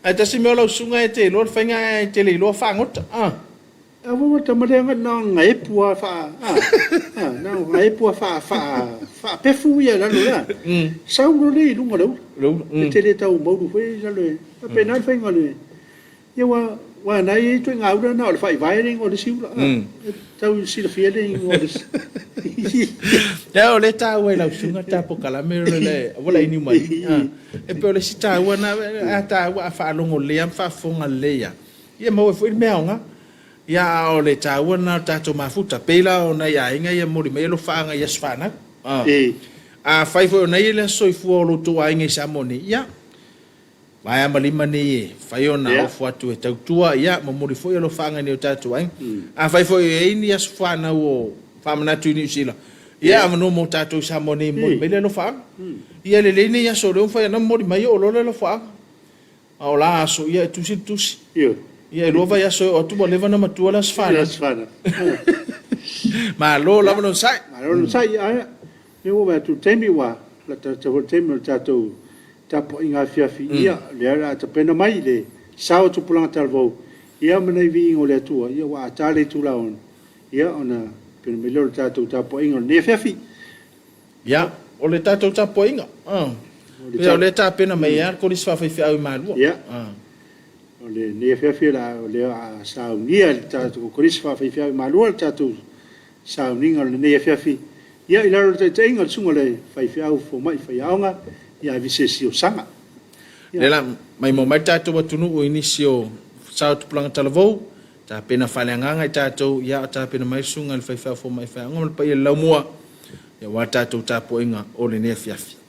Speaker 1: Ae tasi mea o lau susuga e te iloa le faiga ae te le iloa fagota.
Speaker 2: Aua ua tama lea na o gaepu a faa a na o gaepu a faa faa faapefu ia lalo la. Sau loa lea i luga o le ula. E te le tau maulu foi i lalo e faapena le faiga o le ia ua ua na e i ai ituaiga ula na o le faaivae le igoa o le isi ula. E tau silafia le igoa o le isi.
Speaker 1: Ia o lea e taua e lau susuga ta polokalame le ua laini mai. E pei o le isi taua na a taua a faalogo lelei lava ma faafofoga lelei lava. Ia maua ai foi le mea aoga. Ia a o le taua lena o le tatou mafuta. Pei la o nai aiga ia e momoli mai alofaaga i aso fanau. Afai foi o nai le aso soifua o lo outou aiga i Samoa nei, ia, Vaea ma lima nei e fai ona ofo atu e tautua, ia, momoli foi alofaaga i nai o tatou aiga. Afai foi e i ai ni aso fanau o faamanatu i Niu Sila, ia, avanoa mo tatou i Samoa nei e momoli mai le alofaaga. Ia, e lelei nei aso o lea ua mafai ona momoli mai oo loa le alofaaga. A o la aso, ia, e tusi le tusi. Ia, e 2 vaiaso e oo atu ua leva ona matua le aso fanau. Malo lava le onosai.
Speaker 2: Malo le onosai. Ia, lea ua ou vaai atu i le taimi ua latalata foi le taimi o le tatou tapuaiga afiafi, ia, o lea o le a tapena mai le sao o tupulaga talavou, ia ma nai viiga o le Atua, aua a ta le itula e 6, ona tapena mai lea o le tatou tapuaiga o lenei afiafi.
Speaker 1: Ia, o le tatou tapuaiga, o lea e tapena mai ai lava le Kolisi Faafaifeau i Malua.
Speaker 2: Ia, o lenei afiafi o lea o le a saunia e le tatou Kolisi Faafaifeau i Malua le tatou sauniga o lenei afiafi, ia i lalo o le taitaiga a le susuga i le faifeau fomai faiaoga ia Avise Siosaga.
Speaker 1: O lea o le a maimoa mai le tatou atunuu i nisi o sao o tupulaga talavou, tapena faaleagaga i tatou, a o tapena mai le susuga i le faifeau fomai faiaoga ma le paia i le laumua aua le tatou tapuaiga o lenei afiafi.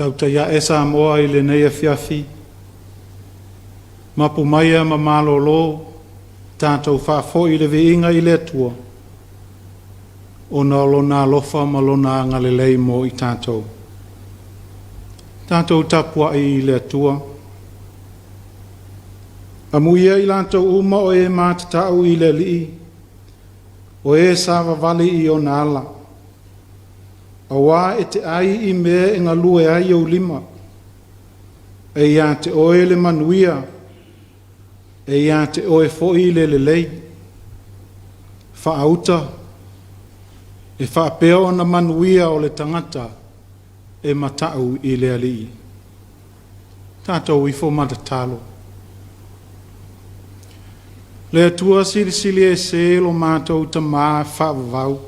Speaker 5: Tautai ae Samoa i lenei afiafi, mapu maia ma malōlō, tatou faafoi le viiga i le Atua, ona o Lona alofa ma Lona agalelei mo i tatou. Tatou tapuai i le Atua. Amuia i latou uma o e matatau i le Alii, o e savavali i ona ala. Auā e te ai i mea e galue ai ou lima, e ia te oe le manuia, e ia te oe foi le lelei. Faauta, e faapea ona manuia o le tagata e mata'u i le Alii. Tatou ifo ma tatalo. Le Atua silisili ese lo matou Tamā faavavau.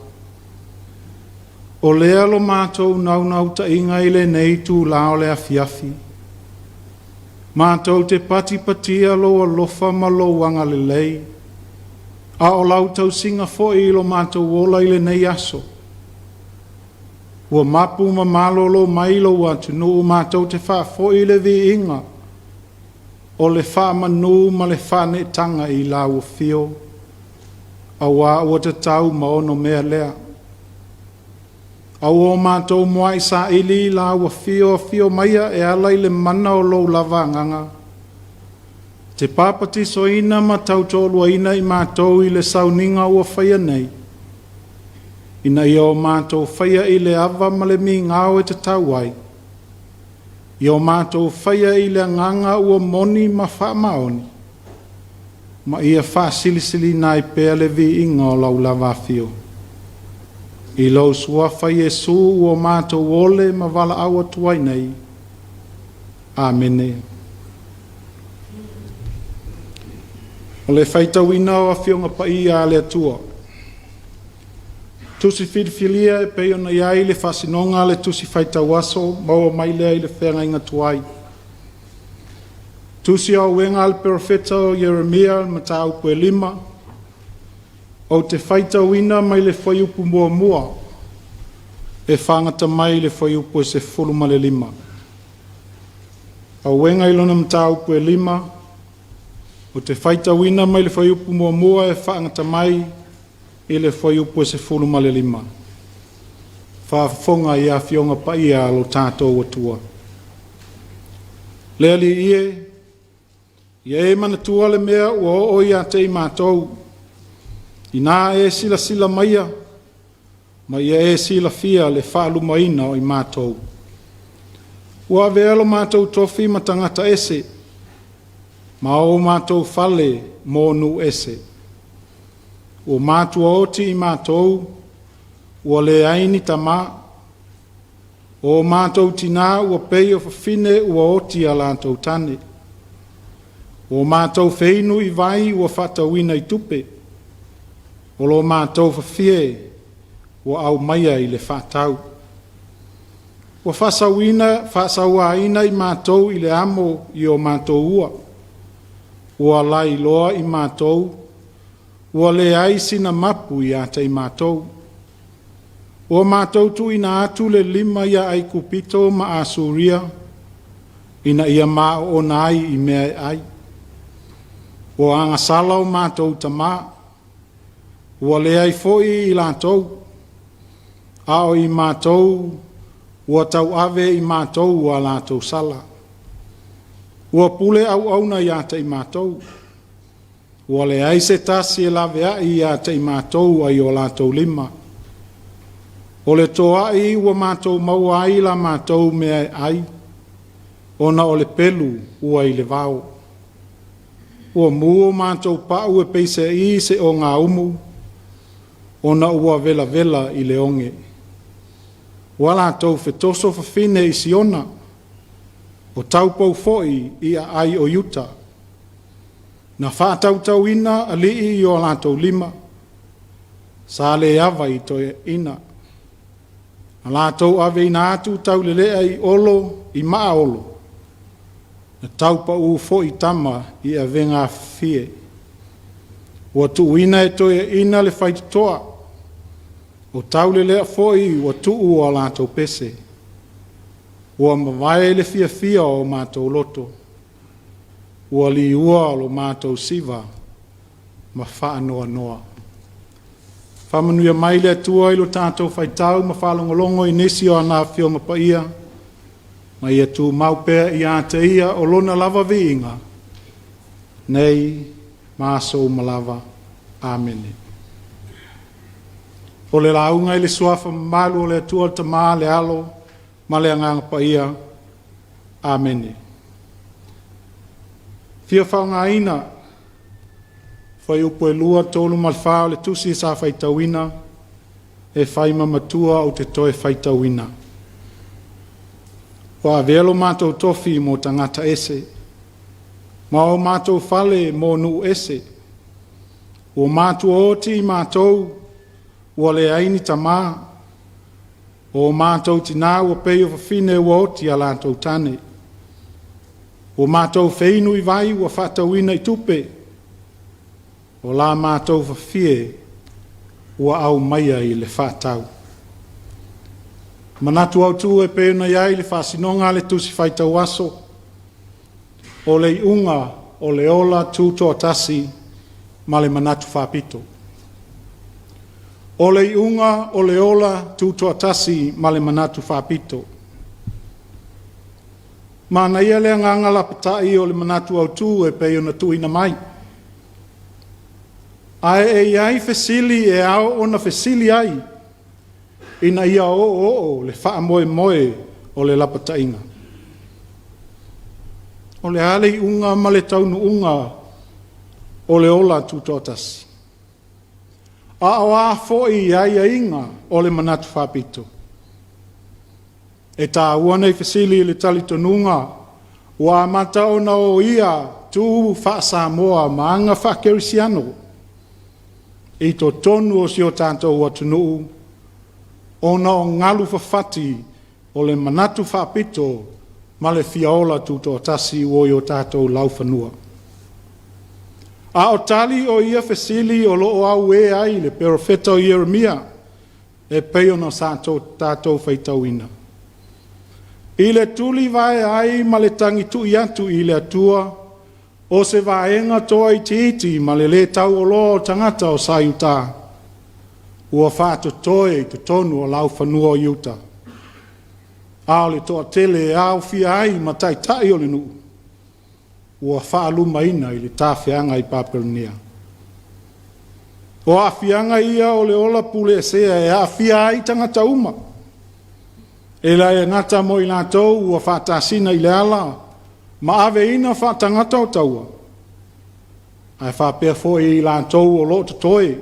Speaker 5: O lea lo matou naunautaiga i lenei itulā o le afiafi. Matou te patipatia lou alofa ma lou agalelei, a o lau tausiga foi i lo matou ola i lenei aso. Ua mapu ma malōlō mai lou atunuu matou te faafoi le viiga o le faamanū ma le faaneetaga i lau afio, auā ua tatau ma ono mea lea. Aua o matou muai saili i lau afio, afio maia e ala i le mana o lou lava agaga, te papatisoina ma tautoaluaina i matou i le sauniga ua faia nei, ina ia o matou faia i le ava ma le migao e tatau ai, ia o matou faia i le agaga ua moni ma faamaoni, ma ia faasilisiliina ai pea le viiga o lau lava afio. I lou suafa Iesu ua matou ole ma valaau atu ai nei. Amene. O le faitauina o Afioga Paia a le Atua. Tusi filifilia e pei ona i ai le faasinoga a le tusi faitau aso maua mai lea i le feagaiga tuai. Tusi o Auega a le Perofeta o Ieremia, mataupu e 5, ou te faitauina mai le fuaiupu 1 e fagata mai le fuaiupu e 15. Auega i lona mataupu e 5, ou te faitauina mai le fuaiupu 1 e faagata mai i le fuaiupu e 15. Faafofoga i Afioga Paia a lo tatou Atua. Le Alii e, ia e manatua le mea ua oo ia te i matou, inā e silasila maia, ma ia e silafia le faalumaina o i matou. Ua avea lo matou tofi ma tagata ese, ma o matou fale mo nuu ese. Ua matuaoti i matou, ua leai ni tamā. O matou tinā ua pei o fafine ua oti a latou tane. Ua matou feinu i vai ua faatauina i tupe. O lo matou fafie ua aumaia i le faatau. Ua faasauaina i matou i le amo i o matou ua. Ua lailoa i matou, ua leai sina mapu ia te i matou. Ua matou tuuina atu le lima ia Aikupito ma Asuria, ina ia maoona ai i mea e ai. Ua agasala o matou tamā, ua leai foi i latou, a o i matou ua tauave i matou a latou sala. Ua pule auauna ia te i matou, ua leai se tasi e laveai ia te i matou ai o latou lima. O le toai ua matou maua ai la matou mea e ai, ona o le pelu ua i le vao. Ua mu o matou pau e peiseai se ogaumu, ona ua velavela i le oge. Ua latou fetoso fafine i Siona, o taupou foi i aai o Iuta. Na faatautauina alii i o latou lima, sa le ava i toeaiina. Na latou aveina atu taulelea i olo i maaolo, na taupaū foi tama i avega afafie. Ua tuuina e toeaiina le faitotoa, o taulelea foi ua tuu a latou pese. Ua mavae le fiafia o matou loto, ua liua lo matou siva ma faanoanoa. Faamanuia mai le Atua i lo tatou faitau ma faalogologo i nisi o ana Afioga Paia, ma ia tumau pea ia te Ia o Lona lava viiga, nei ma aso uma lava. Amene. O le lauga i le Suafa mamalu o le Atua le Tama, le Alo ma le Agaga Paia. Amene. Fia faaaogaina fuaiupu e 2, 3 ma le 4 o le tusi sa faitauina e fai ma matua ou te toe faitauina. Ua avea lo matou tofi mo tagata ese, ma o matou fale mo nuu ese. Ua matuaoti i matou, ua leai ni tamā. O matou tinā ua pei o fafine ua oti a latou tane. Ua matou feinu i vai ua faatauina i tupe. O la matou fafie ua aumaia i le faatau. Manatu autu e pei ona i ai le faasinoga a le tusi faitau aso, o le iuga o le ola tutoatasi ma le manatu faapito. O le iuga o le ola tutoatasi ma le manatu faapito. Manaia le agaga lapatai o le manatu autu e pei ona tuuina mai. Ae e i ai fesili e ao ona fesili ai ina ia oooo le faamoemoe o le lapataiga. O le a le iuga ma le taunuuga o le ola tutoatasi? A o a foi aiaiga o le manatu faapito? E taua nei fesili i le talitonuga ua amata ona oia tu faa-Samoa ma aga faa-Kerisiano i totonu o si o tatou atunuu ona o galu fafati o le manatu faapito ma le fia ola tutoatasi ua i o tatou laufanua. A o tali o ia fesili o lo o auē ai le perofeta o Ieremia e pei ona sa tatou faitauina. I le tulivae ai ma le tagitu'i atu i le Atua o se vaega toaitiiti ma le lē taualoa o tagata o sa Iutā ua faatotoe i totonu o laufanua o Iuta, a o le toatele e aofia ai ma taitai o le nuu ua faalumaina i le tafeaga i Papelonia. O aafiaga ia o le ola puleesea e aafia ai tagata uma, e le gata mo i latou ua faatasina i le ala ma aveina faatagata o taua, ae faapea foi i latou o lo o totoe,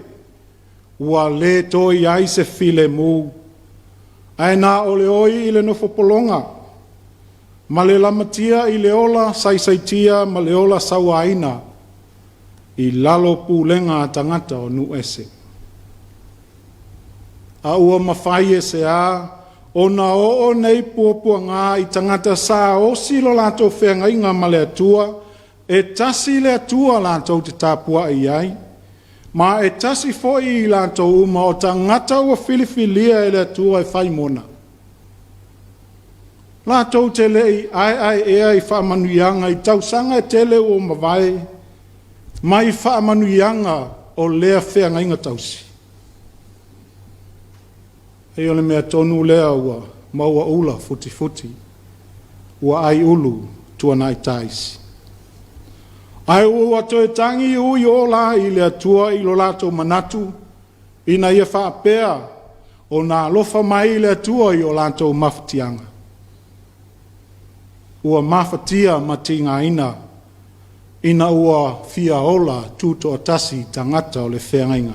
Speaker 5: ua le toe i ai se filemu, ae na o le oi i le nofopologa ma le lamatia i le ola saisaitia ma le ola sauaina i lalo o pulega a tagata o nuu ese. A ua mafai e se a ona oo nei puapuaga i tagata sa osi lo latou feagaiga ma le Atua, e tasi le Atua latou te tapuai i ai, ma e tasi foi i latou uma o tagata ua filifilia e le Atua e fai mona. Latou te le i aeaeea i faamanuiaga i tausaga e tele ua mavae, mai faamanuiaga o lea feagaiga tausi. Pei o le mea tonu lea ua maua ula futifuti, ua ai ulu tuanai taisi. Ae ua toe tagi ui ola i le Atua i lo latou manatu, ina ia faapea ona alofa mai le Atua i o latou mafatiaga. Ua mafatia ma tigaina ina ua fia ola tutoatasi tagata o le feagaiga.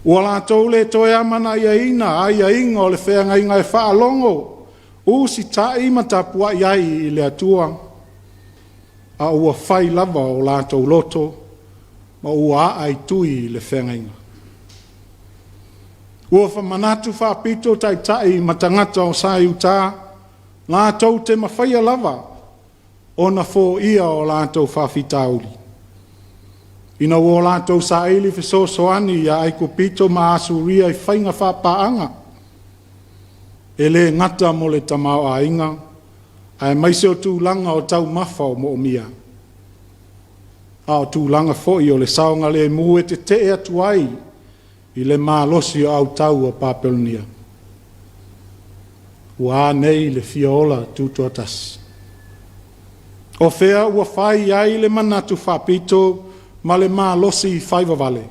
Speaker 5: Ua latou le toe amanaiaina aiaiga o le feagaiga e faalogo, usitai ma tapuai ai i le Atua, a ua fai lava o latou loto ma ua aaitui i le feagaiga. Ua manatu faapito taitai ma tagata o sa Iutā, latou te mafaia lava ona foia o latou faafitauli. Ina ua o latou saili fesoasoani ia Aikupito ma Asuria i faiga faapaaga. E le gata mo le tamaoaiga, aemaise o tulaga o taumafa o moomia, a o tulaga foi o le saogalemu e tete'e atu ai i le malosi o autau a Papelonia. Ua a nei le fia ola tutoatasi? O fea ua fai ai le manatu faapito ma le malosi faivavale?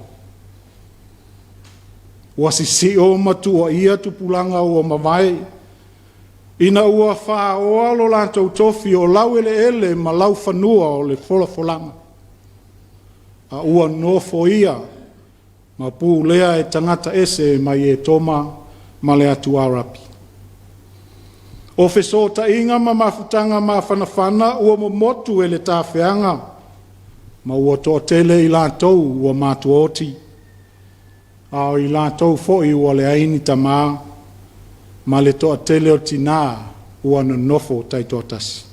Speaker 5: Ua sisio ma tuuaia tupulaga ua mavae ina ua faaoa lo latou tofi o laueleele ma laufanua o le folafolaga, a ua nofoia ma pulea e tagata ese mai Etoma ma le atu Arapi. O fesootaiga ma mafutaga mafanafana ua momotu e le tafeaga ma ua toatele i latou ua matuaoti, a o i latou foi ua leai ni tamā ma le toatele o tinā ua nonofo taitoatasi.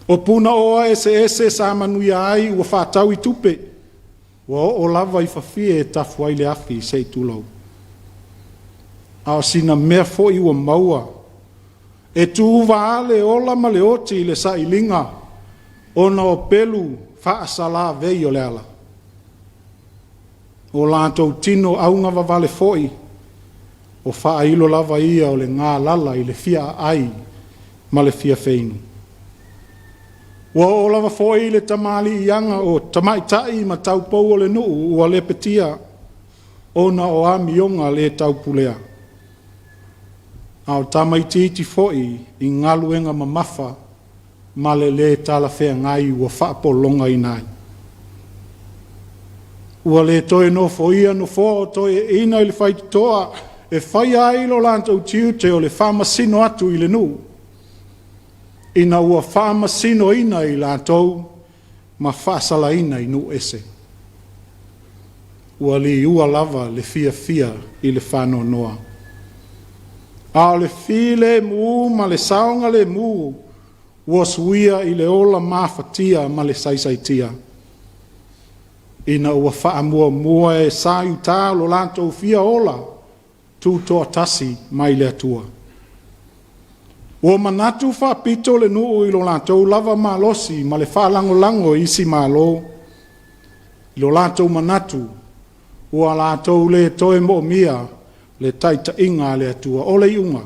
Speaker 5: O punaoa eseese sa manuia ai ua faatau i tupe, ua oo lava i fafie e tafu ai le afi se i tulou. A o sina mea foi ua maua, e tuva le ola ma le oti i le sailiga ona o pelu faasalavei o le ala. O latou tino augavavale foi, o faailo lava ia o le galala i le fia aai ma le fia feinu. Ua oo lava foi i le tamaliiaga o tamaitai ma taupou o le nuu ua lepetia ona o amioga le taupulea, a o tamaitiiti foi i galuega mamafa ma le lē talafeagai ua faapologaina ai. Ua le toe nofoia nofoa o toeaiina i le faitotoa e faia ai lo latou tiute o le faamasino atu i le nuu, ina ua faamasinoina i latou ma faasalaina i nuu ese. Ua liua lava le fiafia i le faanoanoa, a o le filemu ma le saogalemu ua suia i le ola mafatia ma le saisaitia, ina ua faamuamua e sa i uta lo latou fia ola tutoatasi mai le Atua. Ua manatu faapito le nuu i lo latou lava malosi ma le faalagolago i isi Malo, i lo latou manatu ua latou le toe moomia le taitaiga a le Atua. O le iuga,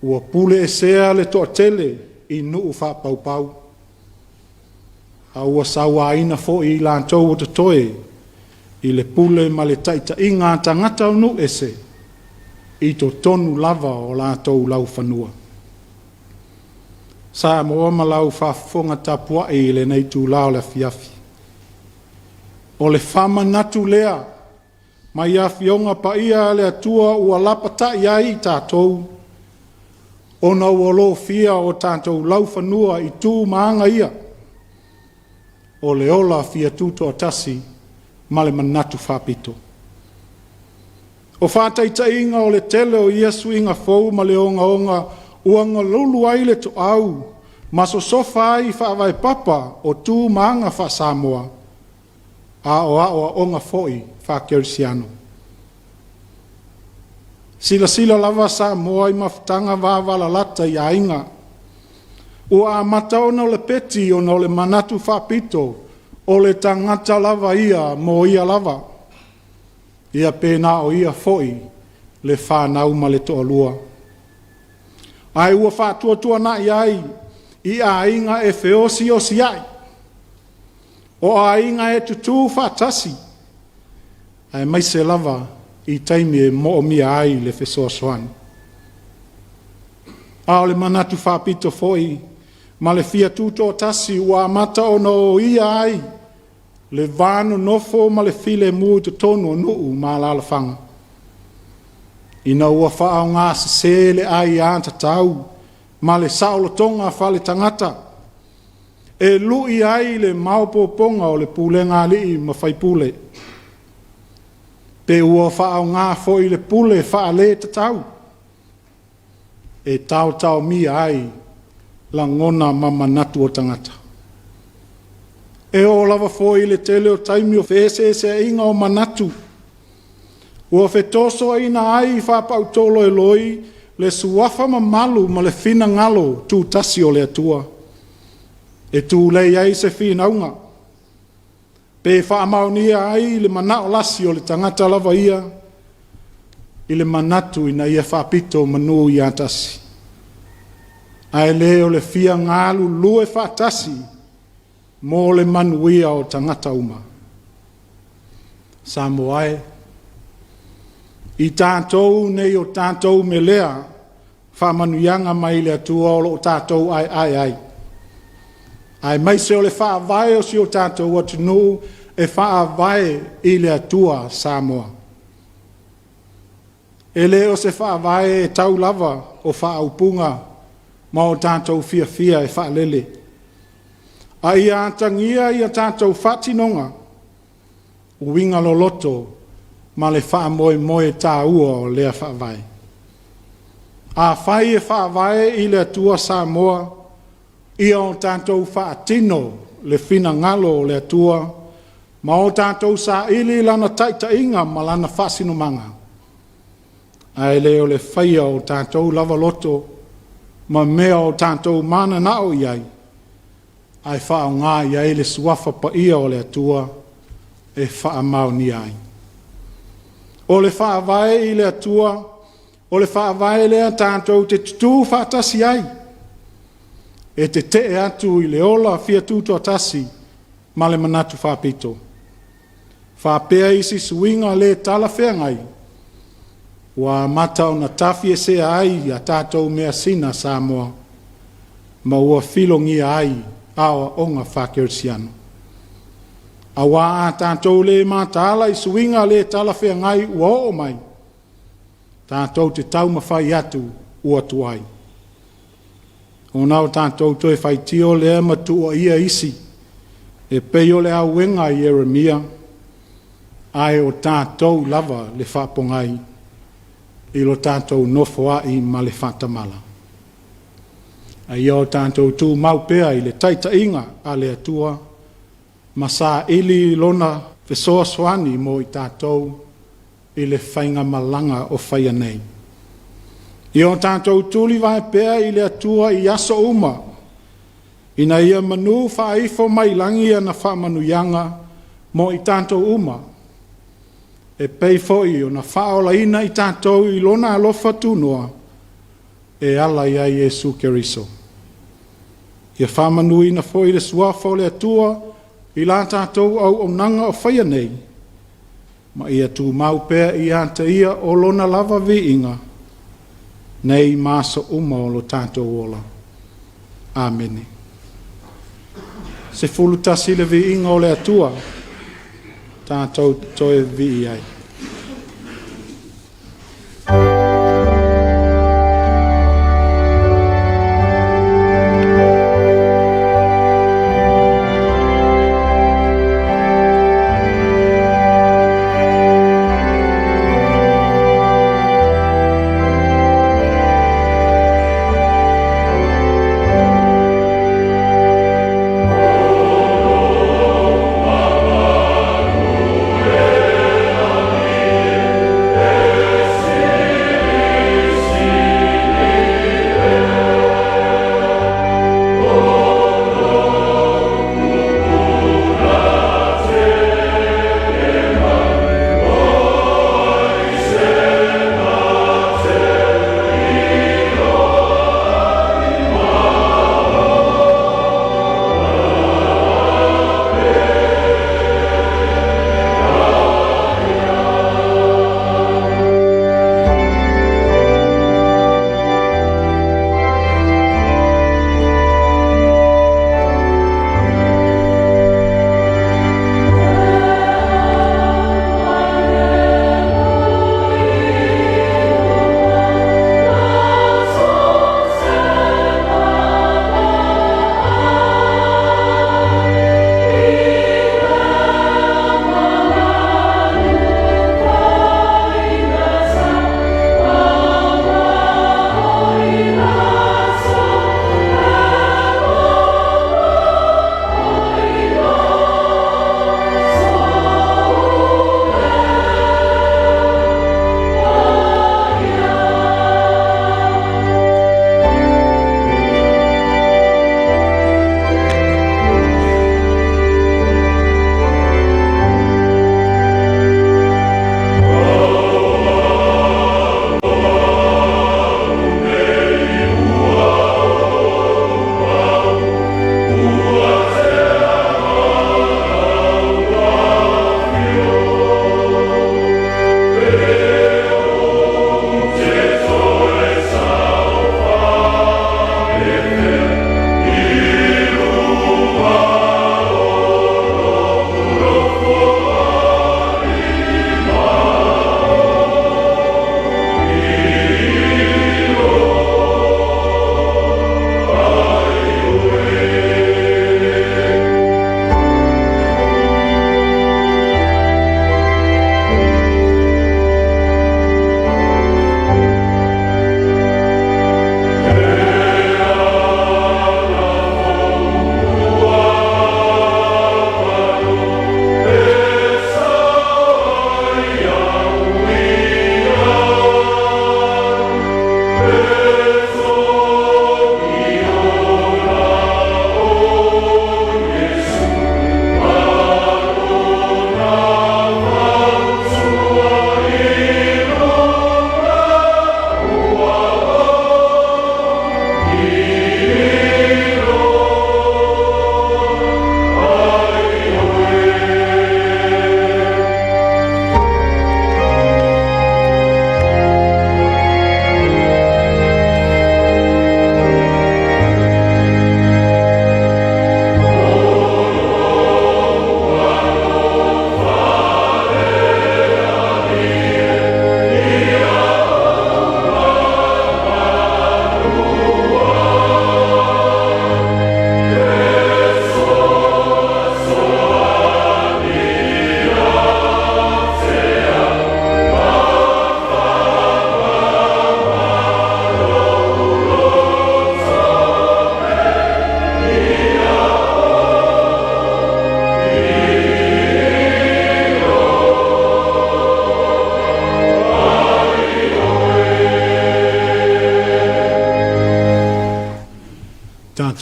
Speaker 5: ua puleesea le toatele i nuu faapaupau, a ua sauaina foi i latou o totoe i le pule ma le taitaiga a tagata o nuu ese i totonu lava o latou laufanua. Samoa ma lau faafofoga tapuai i lenei itulā o le afiafi, o le faamanatu lea mai Afioga Paia a le Atua ua lapatai ai i tatou, ona ua lofia o tatou laufanua i tu ma aga ia o le ola fia tutoatasi ma le manatu faapito. O faataitaiga o le tele o ia suiga fou ma le ogaoga ua galulu ai le toau ma sosofa ai faavae papa o tu ma aga faa-Samoa, a o aoaoga foi faakerisiano. Silasila lava Samoa i mafutaga vavalalata i aiga, ua amata ona lepeti ona o le manatu faapito o le tagata lava ia mo ia lava, ia pe na o ia foi le fanau ma le toalua. Ae ua faatuatuanai ai i aiga e feosiosiai, o aiga e tutū faatasi, aemaise lava i taimi e moomia ai le fesoasoani. A o le manatu faapito foi ma le fia tutoatasi ua amata ona oia ai le va nonofo ma le filemu i totonu o nuu ma alaalafaga, ina ua faaaogasese le aiatatau ma le saolotoga faale-tagata e lui ai le maopoopoga o le pulega a alii ma faipule, pe ua faaaoga foi le pule faaletatau e taotaomia ai lagona ma manatu o tagata. E oo lava foi i le tele o taimi o feeseeseaiga o manatu, Ua fetosoaina ai i faapautoloeloi le suafa mamalu ma le finagalo tutasi o le Atua, e tulei ai se finauga, pe faamaonia ai le manao lasi o le tagata lava ia i le manatu ina ia faapito manu ia tasi, ae le o le fia galulue faatasi mo le manuia o tagata uma. Samoa e, i tatou nei o tatou melea faamanuiaga mai le Atua o lo o tatou aeae ai, aemaise o le faavae o si o tatou atunuu e faavae i le Atua Samoa. E le o se faavae e tau lava o faaupuga ma o tatou fiafia e faalele, a ia atagia ia tatou faatinoga, uiga loloto ma le faamoemoe taua o lea faavae. Afai e faavae i le Atua Samoa, ia o tatou faatino le finagalo o le Atua ma o tatou saili lana taitaiga ma lana faasinomaga, ae le o le faia o tatou lava loto ma mea o tatou mananao i ai, ae faaaoga i ai le suafa paia o le Atua e faamaonia ai. O le faavae i le Atua, o le faavae lea tatou te tutū faatasi ai, e tetee atu i le ola fia tutoatasi ma le manatu faapito. Faapea isi suiga le talafeagai, ua amata ona tafiesea ai a tatou measina Samoa, ma ua filogia ai aoaoga faakerisiano. Aua a tatou le mataala i suiga le talafeagai ua oo mai, tatou te taumafai atu ua tuai. Ona o tatou toe faitio lea ma tuuaia isi, e pei o le auega a Ieremia, ae o tatou lava le faapogai i lo tatou nofoai ma le faatamala. A ia o tatou tumau pea i le taitaiga a le Atua ma saili lona fesoasoani mo i tatou i le faigamalaga o faia nei. Ia o tatou tulivae pea i le Atua i aso uma, ina ia manū faaifo mai lagi ana faamanuiaga mo i tatou uma, e pei foi ona faaolaina i tatou i lona alofa tunoa e ala ia Iesu Keriso. Ia faamanuina foi le suafa o le Atua i la tatou auaunaga o faia nei, ma ia tumau pea ia te ia o lona lava viiga, nei ma aso uma o lo tatou ola. Amene. 11 le viiga o le Atua, tatou toe vii ai.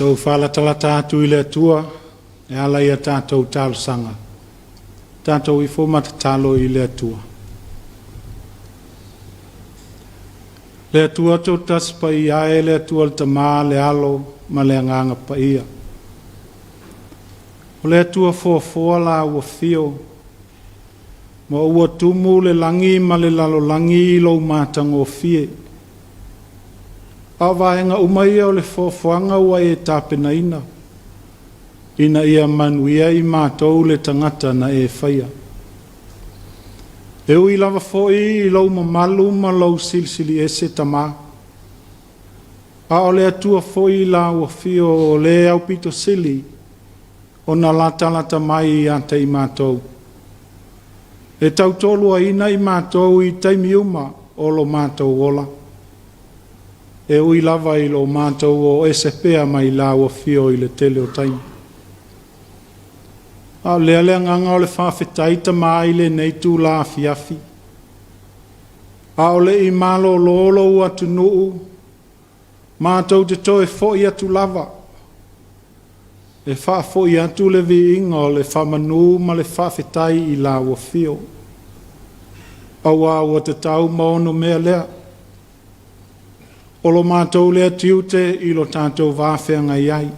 Speaker 5: Tatou faalatalata atu i le Atua e ala i a tatou talosaga. Tatou ifo ma tatalo i le Atua. Le Atua Toatasi Paia e, le Atua le Tama, le Alo ma le Agaga Paia. O le Atua foafoa la ua fio, ma ua tumu le lagi ma le lalolagi i lou matagofie. A o vaega uma ia o le foafoaga ua e tapenaina, ina ia manuia i matou le tagata na e faia. E ui lava foi i lou mamalu ma lou silisili ese Tama, a o le Atua foi i la ua fio o le aupito sili ona latalata mai ia te i matou. E tautoaluaina i matou i taimi uma o lo matou ola. E ui lava i lo matou o ese pea mai la ua fio i le tele o taimi. A o lea le agaga o le faafetai Tama i lenei itula afiafi. A o le i malolo lou atunuu, matou te toe foi atu lava e faafoi atu le viiga o le faamanu ma le faafetai i la ua fio. Auā ua tatau ma ono mea lea. O lo matou lea tiute i lo tatou va feagai ai.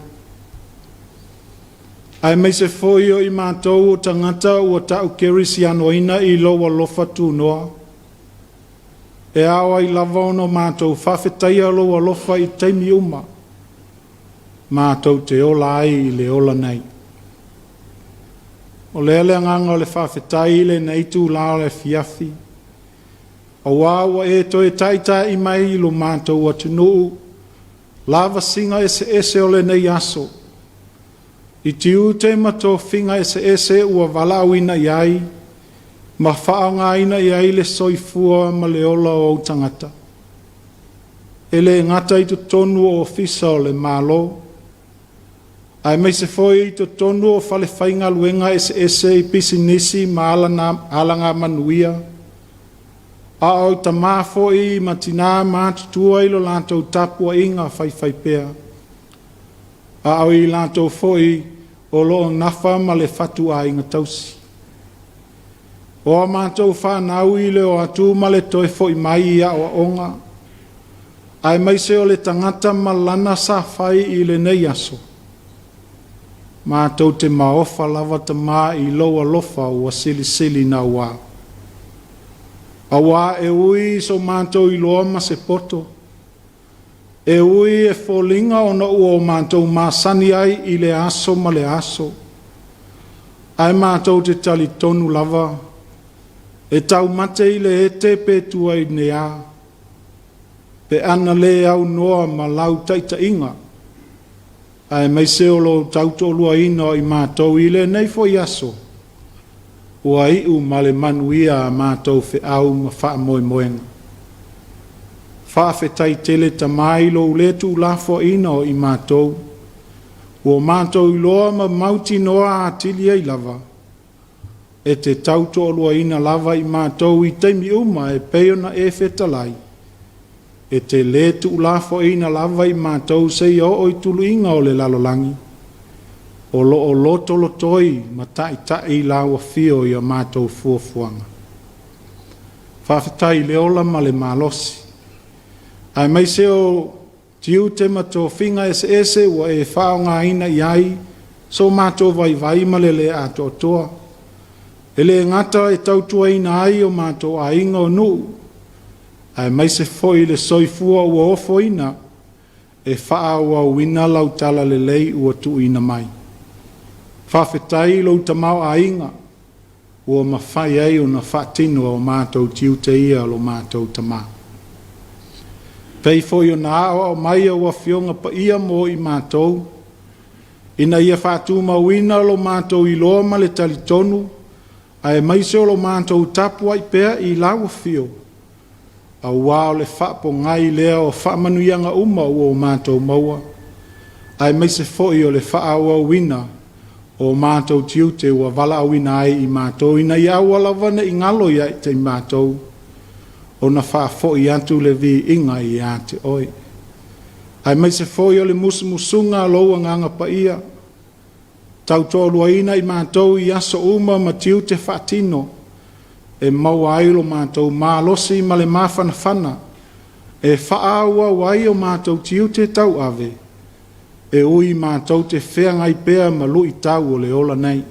Speaker 5: Aemaise foi o i matou o tagata ua ta'u kerisianoina i lou alofa tunoa, e ao ai lava ona matou faafetaia lou alofa i taimi uma, matou te ola ai i le ola nei. O lea le agaga o le faafetai i lenei itula o le afiafi, auā ua e toe taita'i mai i lo matou atunuu lavasiga eseese o lenei aso, i tiute ma tofiga eseese ua valaauina i ai ma faaaogaina i ai le soifua ma le ola o ou tagata. E le gata i totonu o ofisa o le Malo, aemaise foi i totonu o falefaigaluega eseese i pisinisi ma alagamanuia, a o tamā foi ma tinā matutua i lo latou tapuaiga faifaipea, a o i latou foi o lo o nafa ma le fatuaiga tausi. O a matou fanau i le o atu ma le toe foi mai i aoaoga, aemaise o le tagata ma lana sa fai i lenei aso, matou te maofa lava Tama i lou alofa ua silisili naua. Auā e ui i so matou iloa ma se poto, e ui e foliga ona ua o matou masani ai i le aso ma le aso, ae matou te talitonu lava e taumate i le ete pe tuai nea, pe ana le aunoa ma lau taitaiga, aemaise o lou tautoaluaina o i matou i lenei foi aso, ua iu ma le manuia a matou feau ma faamoemoega. Faafetai tele Tama i lou le tuulafoaiina o i matou, ua matou iloa ma mautinoa atili ai lava, e te tautoaluaina lava i matou i taimi uma e pei ona e fetalai, e te le tuulafoaiina lava i matou seia oo i tuluiga o le lalolagi, o lo o lotolotoi ma taita'i lau afio i a matou fuafuaga. Faafetai i le ola ma le malosi, aemaise o tiute ma tofiga eseese ua e faaaogaina i ai so matou vaivai ma le le atoatoa. E le gata e tautuaina ai o matou aiga o nuu, aemaise foi le soifua ua ofoina e faaauauina lau talalelei ua tuuina mai. Faafetai i lou tamaoaiga ua mafai ai ona faatino o matou tiute ia o lo matou Tama. Pei foi ona aoao mai au Afioga Paia mo i matou, ina ia faatumauina lo matou iloa ma le talitonu, aemaise o lo matou tapuai pea i lau afio, auā o le faapogai lea o faamanuiaga uma ua o matou maua, aemaise foi o le faaauauina o matou tiute ua valaauina ai i matou, ina ia aua lava ne i galo ia te i matou, ona faafoi atu le viiga ia te Oe. Aemaise foi o le musumusuga a lou Agaga Paia, tautoaluaina i matou i aso uma ma tiute faatino, e maua ai lo matou malosi ma le mafanafana e faaauau ai o matou tiute tauave, e ui matou te feagai pea ma luitau o le ola nei.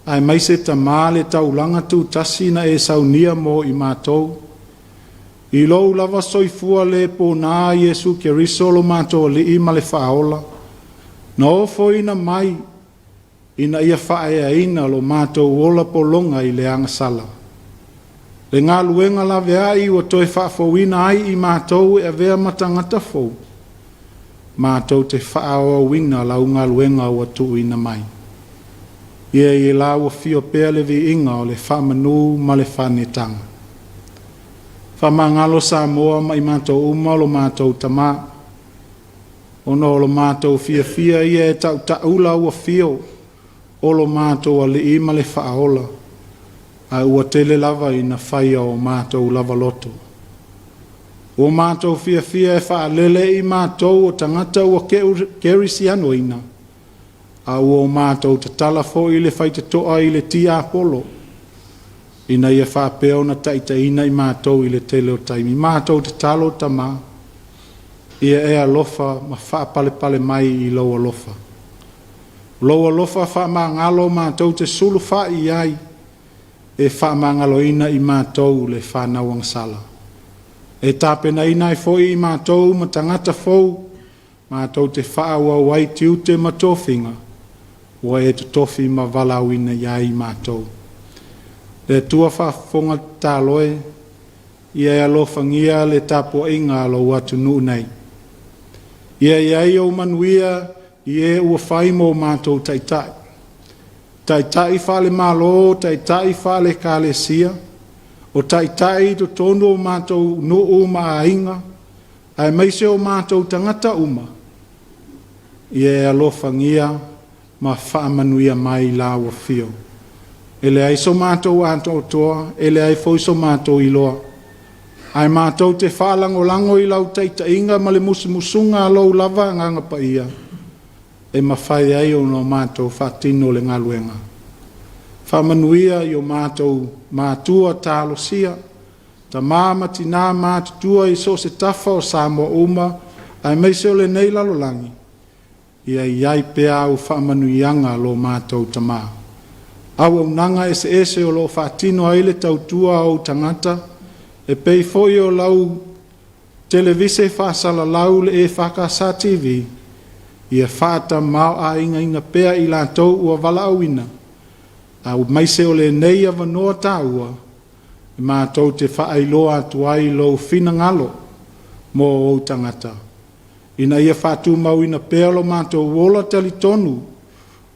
Speaker 5: Aemaise Tamā le taulaga tutasi na e saunia mo i matou, i lou lava soifua le pōnā Iesu Keriso lo matou Alii ma le Faaola, na ofoina mai ina ia faaeaina lo matou ola pologa i le agasala. Le galuega laveai ua toe faafouina ai i matou e avea ma tagata fou, matou te faaauauina lau galuega ua tuuina mai. Ia i la ua fio pea le viiga o le faamanu ma le faanetaga. Faamagalo Samoa ma i matou uma lo matou Tamā, ona o lo matou fiafia ia e tautaula ua fio o lo matou Alii ma le Faaola, ae ua tele lava ina faia o matou lava loto. Ua matou fiafia e faalele i matou o tagata ua kerisianoina, a ua o matou tatala foi le faitotoa i le tiapolo, ina ia faapea ona taitaiina i matou i le tele o taimi. Matou tatalo Tamā, ia e alofa ma faapalepale mai i lou alofa. Lou alofa faamagalo matou te sulufai i ai, e faamagaloina i matou le fanau agasala. E tapenaina ai foi i matou ma tagata fou, matou te faaauau ai tiute ma tofiga, ua e totofi ma valaauina i ai matou. Le Atua faafofoga tatalo e, ia e alofagia le tapuaiga a lou atunuu nei. Ia i ai ou manuia i e ua fai mo matou taitai. Taitai faale-Malo, taitai faale-Ekalesia, o taitai i totonu o matou nuu ma aiga, aemaise o matou tagata uma, ia e alofagia ma faamanuia mai la ua fio. E leai so matou atoatoa, e leai foi so matou iloa, ae matou te faalagolago i lau taitaiga ma le musumusuga a lou lava Agaga Paia, e mafai ai ona o matou faatino le galuega. Faamanuia i o matou matua talosia, tamā ma tinā matutua i so o se tafa o Samoa uma, aemaise o lenei lalolagi, ia i ai pea au faamanuiaga lo matou Tamā. Auaunaga eseese o lo o faatino ai le tautua a ou tagata, e pei foi o lau televise faasalalau le EFKS TV, ia faatamāo'aigaina pea i latou ua valaauina, aemaise o lenei avanoa taua, e matou te faailoa atu ai lou finagalo mo ou tagata, ina ia faatumauina pea lo matou ola talitonu,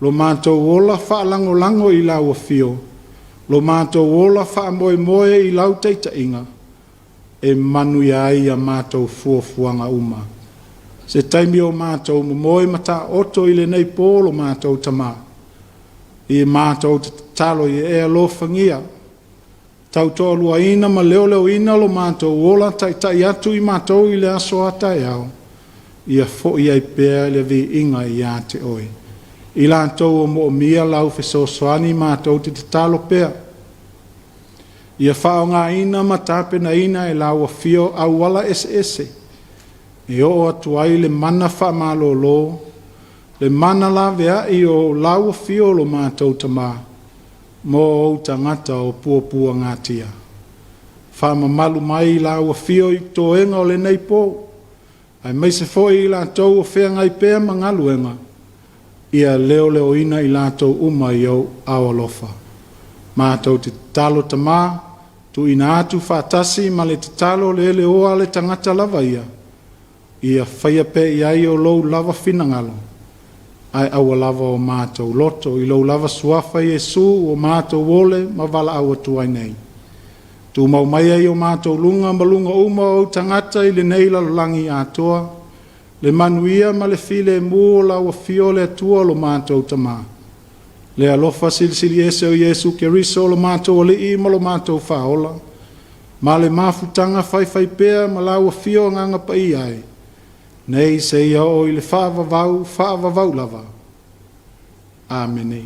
Speaker 5: lo matou ola faalagolago i lau afio, lo matou ola faamoemoe i lau taitaiga, e manuia ai a matou fuafuaga uma. Se taimi o matou momoe ma taoto i lenei pō lo matou Tamā, i matou te tatalo ia e alofagia, tautoaluaina ma leoleoina lo matou ola taitai atu i matou i le aso a taeao, ia foi ai pea le viiga ia te oe. I latou o moomia lau fesoasoani matou te tatalo pea, ia faaaogaina ma tapenaina e lau afio auala eseese e oo atu ai le mana faamalōlō, le mana laveai o lau afio lo matou Tamā, mo ou tagata o puapuagatia. Faamamalu mai lau afio i toega o lenei pō, aemaise foi i latou o feagai pea ma galuega, ia leoleoina i latou uma i ou aao alofa. Matou te tatalo Tamā, tuuina atu faatasi ma le tatalo le leoa a le tagata lava ia, ia faia pea i ai o lou lava finagalo, ae aua lava o matou loto i lou lava suafa Iesu ua matou ole ma valaau atu ai nei. Tumau mai ai o matou luga ma luga uma o ou tagata i lenei lalolagi atoa, le manuia ma le filemu o lau afio le Atua lo matou Tamā. Le alofa silisili ese o Iesu Keriso lo matou Alii ma lo matou Faaola, ma le mafutaga faifaipea ma lau afio Agaga Paia e, nei seia oo i le faavavau faavavau lava. Amene.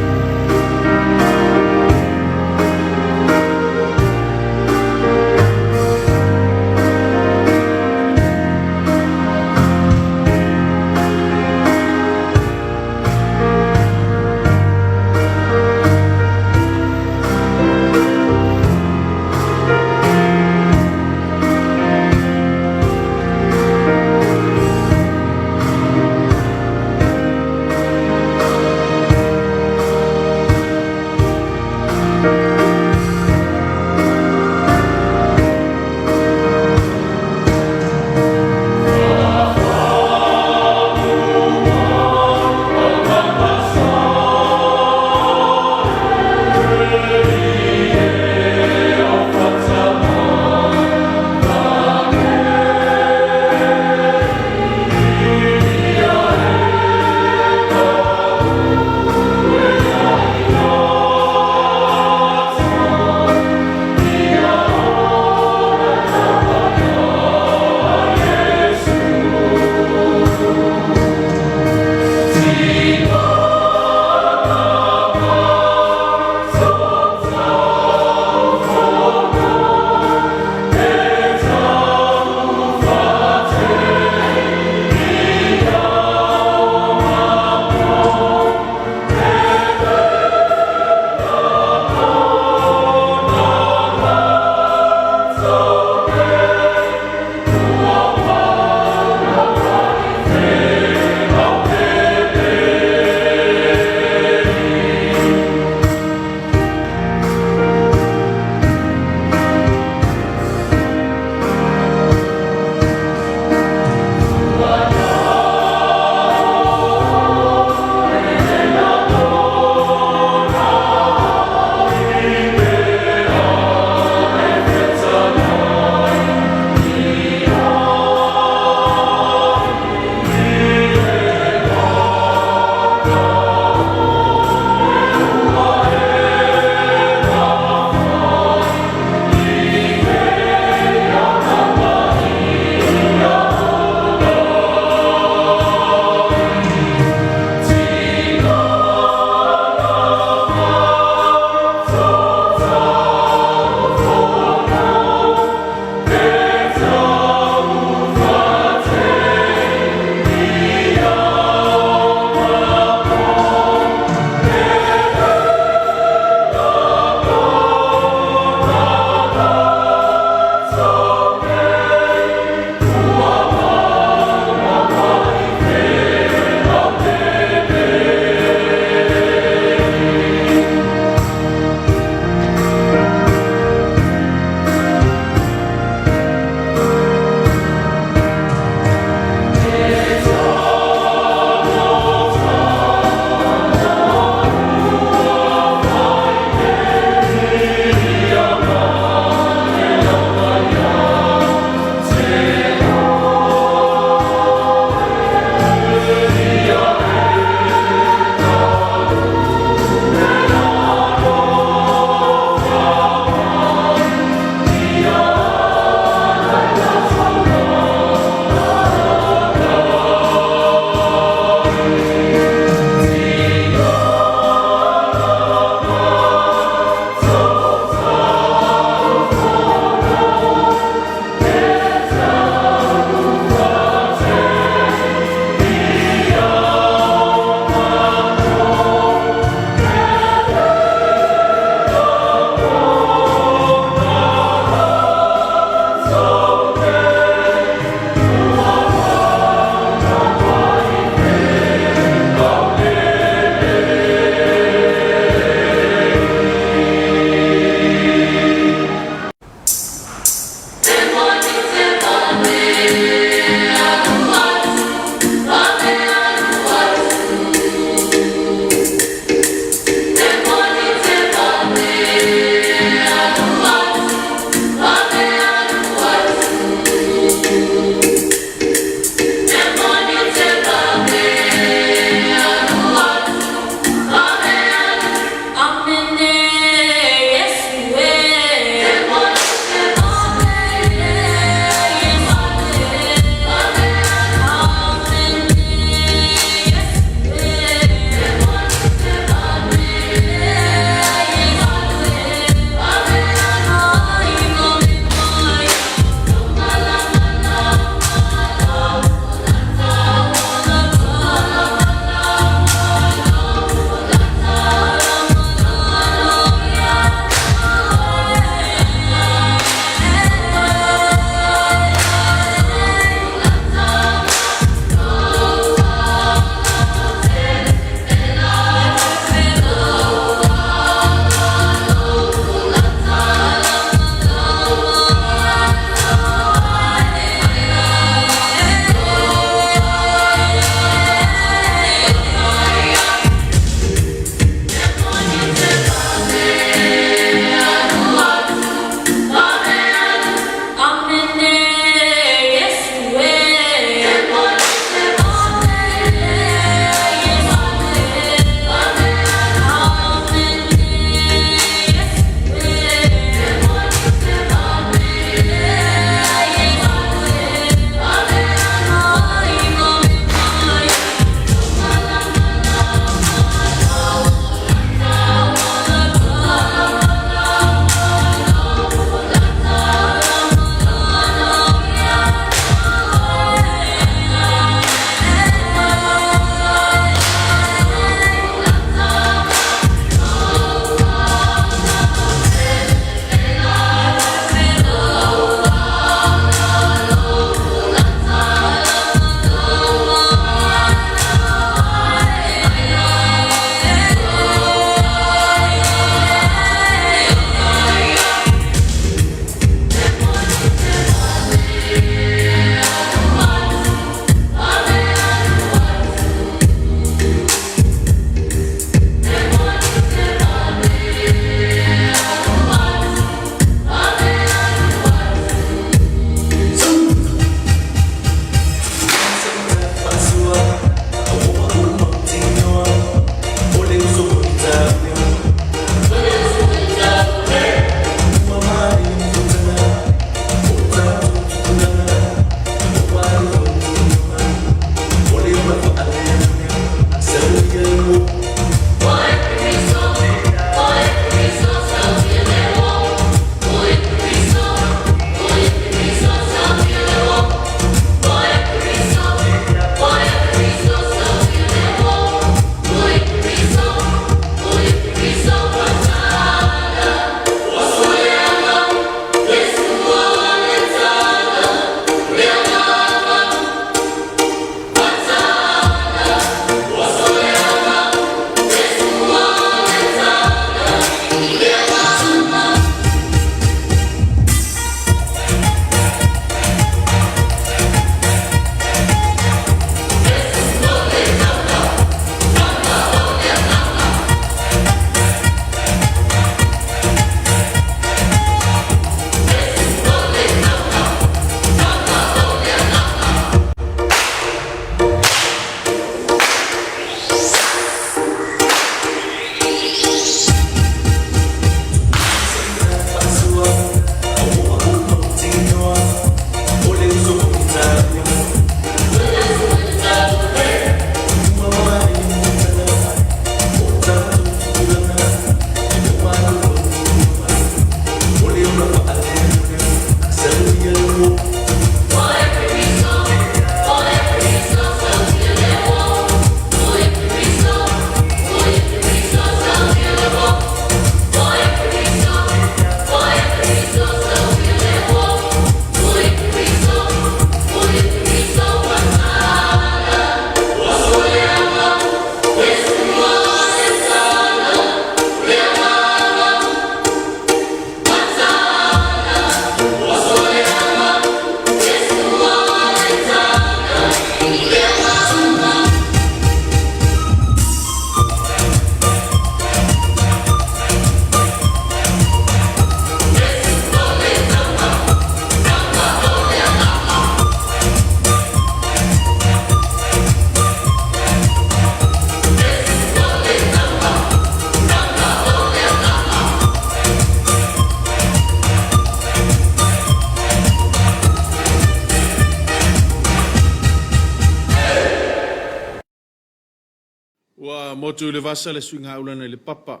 Speaker 1: Ua motu i le vasa le suigaulana i le papa,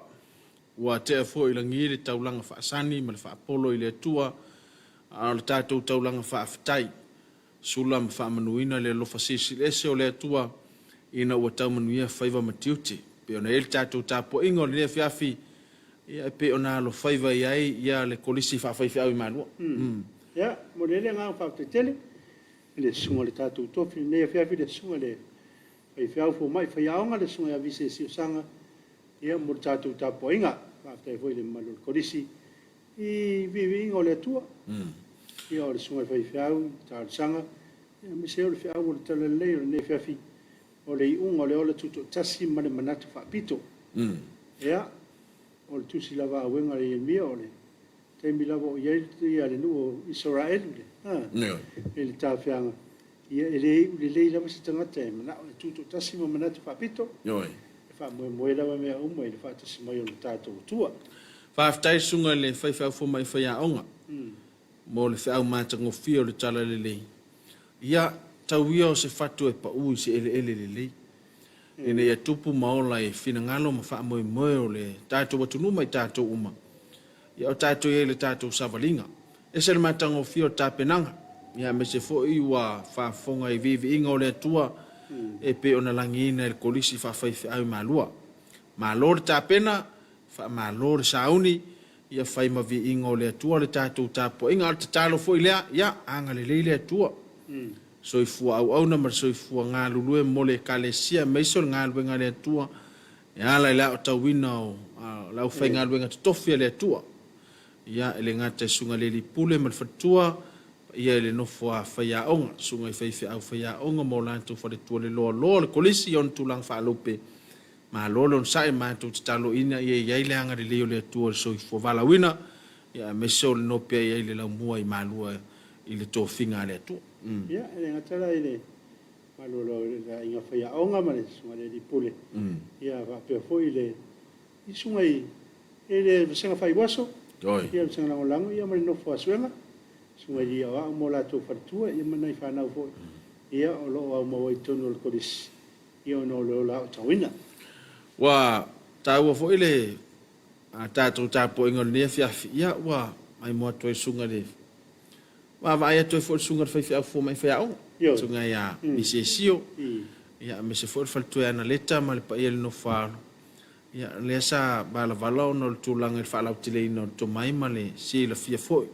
Speaker 1: ua tea foi i lagi le taulaga faasani ma le faapolo i le Atua, a o le tatou taulaga faafetai, sula ma faamanuina le alofa silisili ese o le Atua ina ua tau manuia faiva ma tiute. Pei ona i ai le tatou tapuaiga o lenei afiafi, ia e pei ona alofaiva i ai ia le Kolisi Faafaifeau i Malua.
Speaker 2: Ia, momoli ai le agaga faafetai tele i le susuga o le tatou tofi i lenei afiafi, le susuga i le faifeau fomai faiaoga, le susuga ia Vise Siosaga, ia mo le tatou tapuaiga. Faafetai foi i le mamalu o le Kolisi i viiviiga o le Atua, ia o le susuga i le faifeau, talosaga, ia aemaise o le feau o le Talalelei o lenei afiafi, o le iuga o le ola tutoatasi ma le manatu faapito. Ia, o le tusi lava a Auega a Ieremia, o le taimi lava o i ai le nuu o Isaraelu i le tafeaga, ia e le iu lelei lava se tagata e manao e tutoatasi ma manatu faapito. E faamoemoe lava mea uma i le faatasi mai o le tatou Atua.
Speaker 1: Faafetai Susuga i le Faifeau Fomai Faiaoga mo le feau matagofie o le Talalelei. Ia, tau ia o se fatu e pau i se eleele lelei, ina ia tupu ma ola i finagalo ma faamoemoe o le tatou atunuu ma i tatou uma. Ia o tatou i ai i le tatou savaliga. Ese le matagofie o le tapenaga, ia aemaise foi ua faafofoga i viiviiga o le Atua e pei ona lagiina e le Kolisi Faafaifeau i Malua. Malo le tapena, faamalo le sauni, ia fai ma viiga o le Atua le tatou tapuaiga. A o le tatalo foi lea, ia agalelei le Atua. Soifua auauna ma le soifua galulue mo le Ekalesia aemaise o le galuega a le Atua e ala i le aotauina o le aufaigaluega totofi a le Atua. Ia, e le gata i Susuga i le Alii Pule ma le Faletua, paia i le nofo a faiaoga, susuga i faifeau faiaoga ma o latou faletua le loaloa o le Kolisi i ona tulaga faalupe. Malo le onosai, matou tatalo ina ia i ai le agalelei o le Atua i le soifua valaauina, ia aemaise o le nopiai ai le laumua i Malua i le tofiga a le Atua.
Speaker 2: Ia, e le gata la i le malolo o le aiga faiaoga ma le susuga i le Alii Pule, ia faapea foi le susuga i le vasega faaiuaso, ia le vasega lagolago ia ma le nofo a suega, susuga i alii aoao ma o latou faletua ia ma nai fanau foi ia o lo o aumau ai i totonu o le Kolisi ia ona o le ola aotauina.
Speaker 1: Ua taua foi le tatou tapuaiga o lenei afiafi, ia ua maimoa atu ai le susuga i le Vaavaai atu ai foi le susuga i le faifeau fomai faiaoga, le susuga ia Misesio, ia aemaise foi le faletua ia Analeta ma le paia i le Nofo-a-alo. Ia, lea sa valavala ona o le tulaga i le faalauteleina o le tomai ma le silafia foi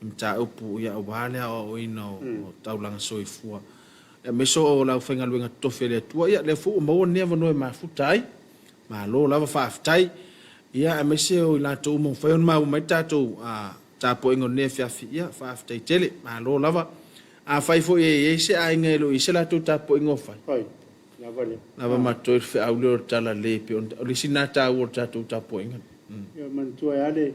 Speaker 1: i mataupu ia aua le aoaoina o taulaga soifua, aemaise o le aufaigaluega totofi a le Atua. Ia, lea foi ua maua lenei avanoa e mafuta ai. Malo lava faafetai. Ia, aemaise o i latou uma ua mafai ona maua mai le tatou tapuaiga o lenei afiafi, ia, faafetai tele. Malo lava. Afai foi e i ai se aiga e le o i ai se latou tapuaiga o fai,
Speaker 2: Fai. Lava lea.
Speaker 1: Lava ma totoe le feau lea o le talalelei e pei ona, o le isi lena taua o le tatou tapuaiga.
Speaker 2: Ia manatua ai lava le,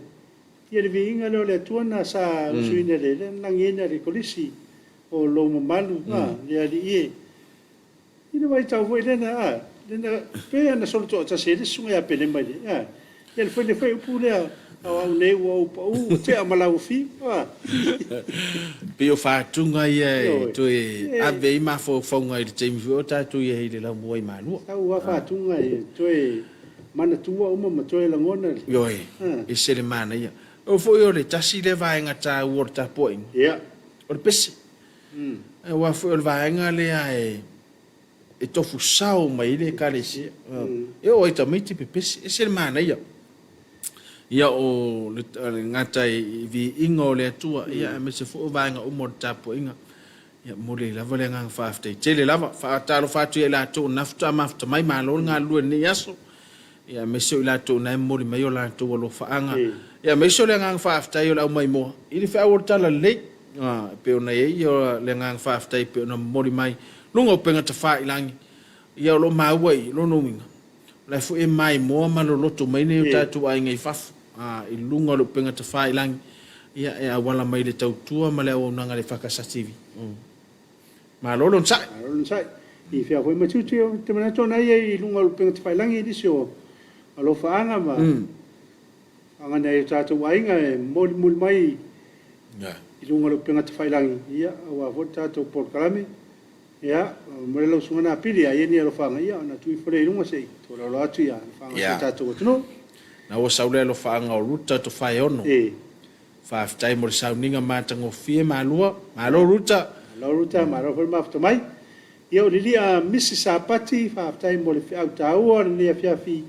Speaker 2: ia le viiga lea o le Atua na sa usuina i le lagiina e le Kolisi o lou mamalu, a, le Alii e. I le vaitau foi lena, a, lena, pei lava na solo toatasi ai le susuga ia Pelema i le, a, ia le foi le fuaiupu lea, a o au nei ua ou pau, ua tea ma lauafiu, a.
Speaker 1: Pei o fatuga ia e toe ave ai mafaufauga i le taimi foi o tatou i ai i le laumua i Malua.
Speaker 2: Sau lava fatuga e toe manatua uma ma toe lagona le.
Speaker 1: Ioe, ese le manaia. O foi o le tasi lea vaega taua o le tapuaiga.
Speaker 2: Ia.
Speaker 1: O le pese. Aua foi o le vaega lea e tofu sao mai ai le Ekalesia. E oo ai tamaiti pepesi, ese le manaia. Ia o le gata i viiga o le Atua, ia aemaise foi o vaega uma o le tapuaiga. Ia momoli ai lava le agaga faafetai tele lava. Faatalofa atu ia i latou o na faatoa mafuta mai, malo le galulue i lenei aso. Ia aemaise o i latou na e momoli mai o latou alofaaga. Ia aemaise o le agaga faafetai o le aumaimoa i le feau o le Talalelei. E pei ona i ai le agaga faafetai e pei ona momoli mai luga o upega tafailagi. Ia o lo o maua i lona uiga, o la e foi e maimoa ma loloto mai nei o tatou aiga i fafo i luga o le upega tafailagi, ia e auala mai i le tautua ma le auaunaga a le EFKS TV. Malo le onosai.
Speaker 2: Malo le onosai. I fea foi Matiuti, ou te manatu ona ia i luga o le upega tafailagi nisi o alofaaga ma aga nai o tatou aiga e molimoli mai i luga o le upega tafailagi, ia aua foi le tatou polokalame. Ia, momoli lau susuga Napili, a i ai ni alofaaga, ia ona tuu ifo lea i luga se i tolaulauina atu alofaaga o si o tatou atunuu.
Speaker 1: Na ua sau le alofaaga o Ruta Tofaeono. Faafetai mo le sauniga matagofie Malua. Malo Ruta!
Speaker 2: Malo Ruta, malo foi le mafuta mai. Ia o Lilia Mrs Sapati, faafetai mo le feau taua o lenei afiafi,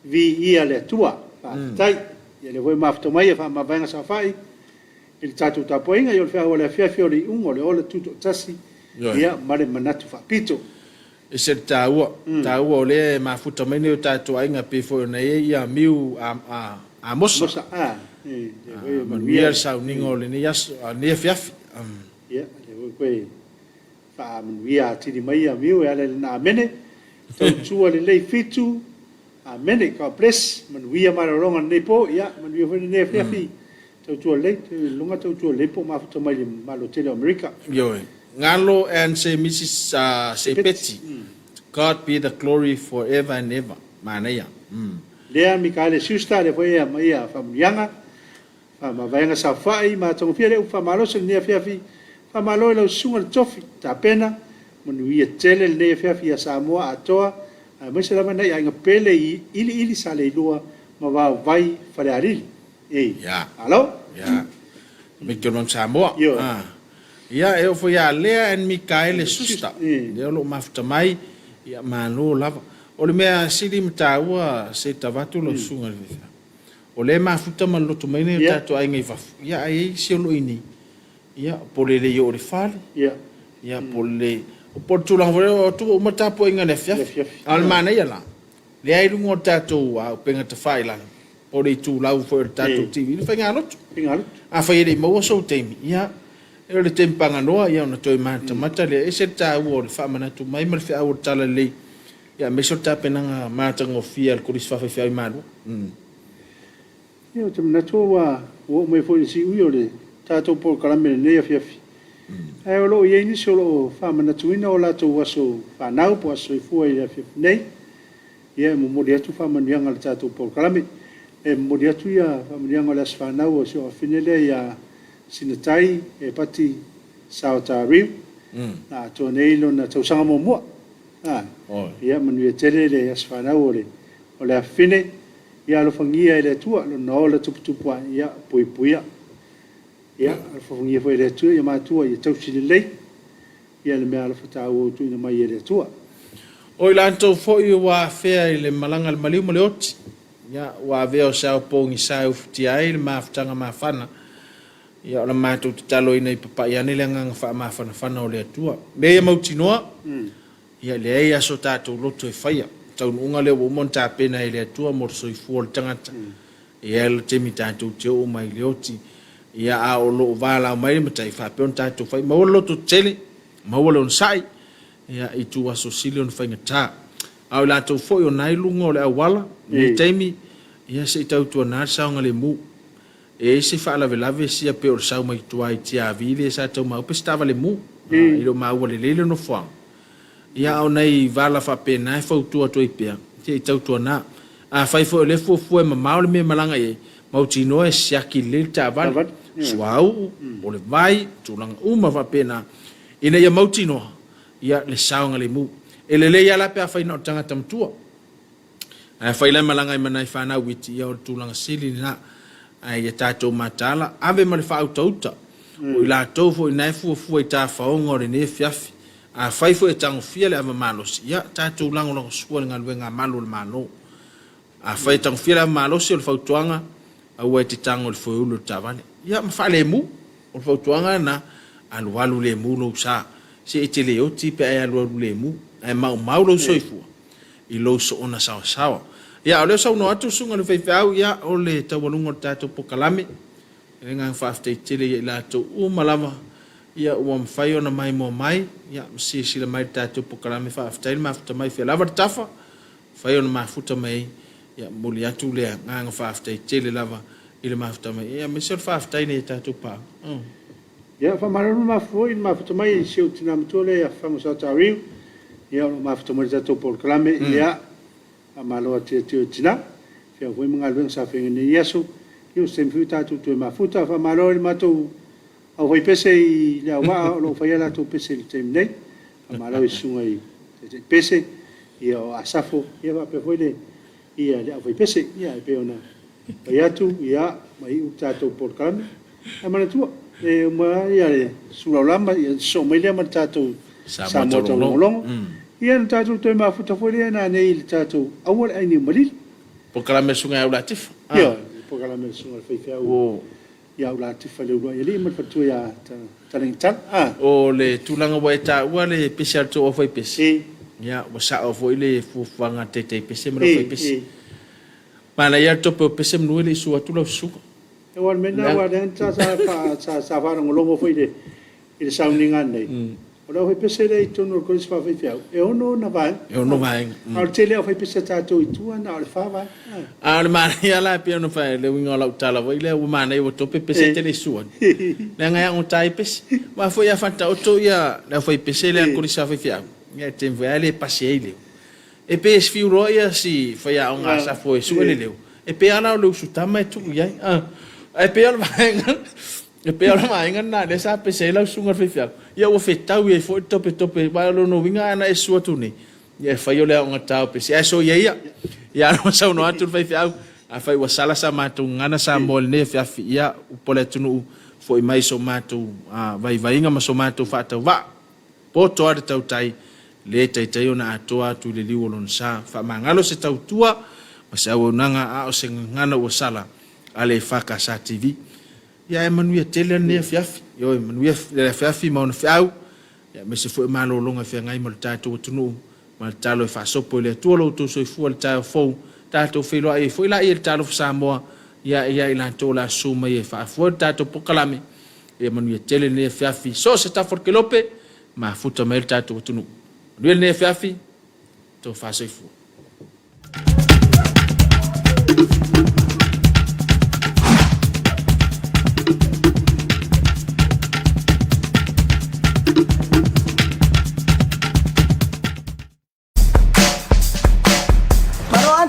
Speaker 2: viia le Atua. Faafetai. Ia lea foi e mafuta mai e faamavaega saofai i le tatou tapuaiga, ia o le feau o le afiafi o le iuga o le ola tutoatasi, ia ma le manatu faapito.
Speaker 1: E ese le taua, taua o lea e mafuta mai nai o tatou aiga e pei foi ona i ai ia Miu Amosa.
Speaker 2: Amosa, a, e, lea foi e
Speaker 1: manuia le sauniga o lenei aso, lenei afiafi.
Speaker 2: Ia, lea foi toe faamanuia atili mai ia Miu e ala i lana amene. Tautua lelei Fitu, amene, God bless, manuia malologa o lenei po, ia manuia foi lenei afiafi. Tautua lelei, luga tautua lelei po o mafuta mai le Malo tele o Amerika.
Speaker 1: Ioe. Galo and se Mrs Sepeti. God be the glory for ever and ever. Manaia.
Speaker 2: Lea Mikaele Schuster, lea foi e aumaia faamanuiaga, faamavaega saofai ma togafia le upu faamalosi i lenei afiafi. Faamalo i lau susuga le tofi tapena, manuia tele lenei afiafi ia Samoa atoa, aemaise lava nai aiga pele i Iliili Saleilua ma Vaovai Falealili. Ei.
Speaker 1: Ia.
Speaker 2: Malo.
Speaker 1: Ia. Mikel Mount Samoa.
Speaker 2: Ioe.
Speaker 1: Ah. Ia, e oo foi ia Lea and Mikaele Susta. Lea o lo o mafuta mai. Ia, malo lava. O le mea sili ma taua se i avatu lau susuga i le faifeau. O lea e mafuta ma loloto mai nai o tatou aiga i fafo. Ia, ae i ai isi o lo o i inei. Ia, po o le le oo i le fale. Ia, po o le, po o le tulaga foi lea, o atu ua uma le tapuaiga i le afiafi. A o le manaia la, lea i luga o le tatou upega tafailagi, po o le itulau foi o le tatou TV, le faigalotu. Afai e le i maua sou taimi, ia, o le taimi paganoa, ia, ona toe matamata lea. E ese le taua o le faamanatu mai ma le feau o le talalelei, ia, aemaise o le tapenaga matagofie a le Kolisi Faafaifeau i Malua.
Speaker 2: Ia, ou te manatu ua oo mai foi i le siui o le tatou polokalame i lenei afiafi. Ae o lo o i ai nisi o lo o faamanatuina o latou aso fanau po o aso soifua i le afiafi nei. Ia, e momoli atu faamanuiaga o le tatou polokalame. E momoli atu ia faamanuiaga o le aso fanau o si ou afafine lea ia Sinatai Epati Saotariu, na atoa nei lona tausaga muamua. Ia, manuia tele le aso fanau o le afafine. Ia alofagia e le Atua lona ola tuputupu ae, ia puipuia. Ia alofagia foi e le Atua ia matua ia tausi lelei ia le meaalofa taua ua tuuina mai e le Atua.
Speaker 1: O i latou foi ua afea i le malaga a le maliu ma le oti, ia, ua avea o se ao pogisa e ufitia ai le mafutaga mafana, ia, o le matou tataloina i papai ane le agaga faamafanafana o le Atua. Mea ia mautinoa, Ia leai aso tatou loto e faia. Taunuuga lea ua uma ona tapena e le Atua mo le soifua o le tagata. E i ai le taimi tatou te oo mai i le oti, ia a o lo o valaau mai le matai faapea ona tatou fai, maua le loto tetele, maua le onosai, ia i ituaso sili ona faigata. A o i latou foi o na i luga o le auala i lenei taimi, ia se i tautuana le saogalemu. E i ai se faalavelave sia pei o le sau mai tua i Tiavi lea sa tau maua pe se taavale mu e le o maua lelei le nofoaga. Ia a o nai vala faapena e fautua atu ai pea, se i tautuana. Afai foi o lea e fuafua e mamao le mea e malaga i ai, mautinoa e siaki lelei le taavale, suauu, o le vai, tulaga uma faapena ina ia mautinoa ia le saogalemu. E lelei lava la pe afai na o le tagata matua. Ae afai la e malaga ai ma nai fanau iti, ia o le tulaga sili lena. Ae ia tatou mataala, ave ma le faautauta. O i latou foi na e fuafua i tafaoga o lenei afiafi. Afai foi e tagofia le ava malosi, ia tatou lagolagosua i le galuega a malu o le Malo. Afai e tagofia le ava malosi, o le fautuaga, aua e te tago i le foeuli o le taavale. Ia ma faalemu. O le fautuaga lena, alualu lemu lou sa. Se e te le oti pe a e alualu lemu, ae maumau lou soifua. i lou soona saoasaoa. Ia, a o lea ua saunoa atu le susuga i le faifeau, ia, o le taualuga o le tatou polokalame, le agaga faafetai tele ia i latou uma lava, ia, ua mafai ona maimoa mai, ia, ma silasila mai i le tatou polokalame. Faafetai le mafuta mai, fea lava le tafa, mafai ona mafuta mai ai, ia, momoli atu le agaga faafetai tele lava i le mafuta mai, ia, aemaise o le faafetai i tatou paaga.
Speaker 2: Ia, faamalo le foi i le mafuta mai i si ou tina matua lea ia Fafaga Saotaariu, ia o lo o mafuta mai i le tatou polokalame, ia, faamalo atu ia te oe tina, feau foi ma galuega sa feagai nei i aso, ia o se taimi foi tatou toe mafuta. Faamalo i le matou aufaipese i Leauvaa o lo o faia latou pese i le taimi nei. Faamalo i susuga i Taitai Pese, ia o Asafo, ia faapea foi le ia le aufaipese. Ia e pei ona fai atu, ia ma iu le tatou polokalame. Ae manatua, e uma ia le sulaulama ia sosoo mai lea ma le tatou Samoa Taulogologo. Ia ona tatou toe mafuta foi lea nanei i le tatou Aua le Ai Niu Malili.
Speaker 1: Polokalame a le Susuga ia Aulatifa.
Speaker 2: Ioe, polokalame a le Susuga i le Faifeau ia Aulatifa i le Uluai Alii ma le Faletua ia Talagitala.
Speaker 1: A. O le tulaga ua e taua le pese a le tou aufaipese, ia ua sao foi le fuafuaga a le taitai pese ma le aufaipese. Manaia le tope o pese manu e le i susu atu lau susuga.
Speaker 2: Aua o le mea lena aua o lea sa faalogologo foi i le sauniga ananei, o le aufaipese lea i totonu o le Kolisi Faafaifeau, e 6 ona vaega.
Speaker 1: E 6 vaega.
Speaker 2: A o le tele lava o aufaipese a tatou i tua na o le 4 vaega.
Speaker 1: A o le manaia la e pei ona fai, le uiga o lau tala foi lea ua manaia ua tope pese e te le i susu atu, leaga e augata ai pese. Aua foi a faataoto ia le aufaipese lea a le Kolisi Faafaifeau, ia e taimi foi lava e le pasi ai leo. E pei e fiu loa ia si faiaoga a Safo e sue le leo, e pei lava la o le usutama e tuu i ai. Ae pei o le vaega, e pei o le vaega lena lea sa pese ai lau susuga i le faifeau, ia ua fetaui ai foi le topetope, aua o lona uiga ana e susu atu nei, ia e fai o le aogata o pese, ae soia ia. Ia ae ua saunoa atu le faifeau, afai ua sala sa matou gagana Samoa i lenei afiafi, ia upu a le atunuu, foi mai so matou vaivaiga ma so matou faatauvaa. Poto lava le tautai, le taitai ona atoa atu i le liu o lona sa. Faamagalo se tautua ma se auaunaga a o se gagana ua sala a le EFKS TV. Ia ae manuia tele lenei afiafi. Ioe, manuia le afiafi ma ona feau, aemaise foi o malologa e feagai ma le tatou atunuu ma le tatalo e faasopo e le Atua lo outou soifua i le taeao fou, tatou feiloai ai foi laia i le Talofa Samoa ia ia i latou o le a susu mai e faafoe le tatou polokalame. Ia manuia tele lenei afiafi i so o se tafa o le kelope, mafuta mai ai le tatou atunuu. Manuia lenei afiafi, tofa soifua.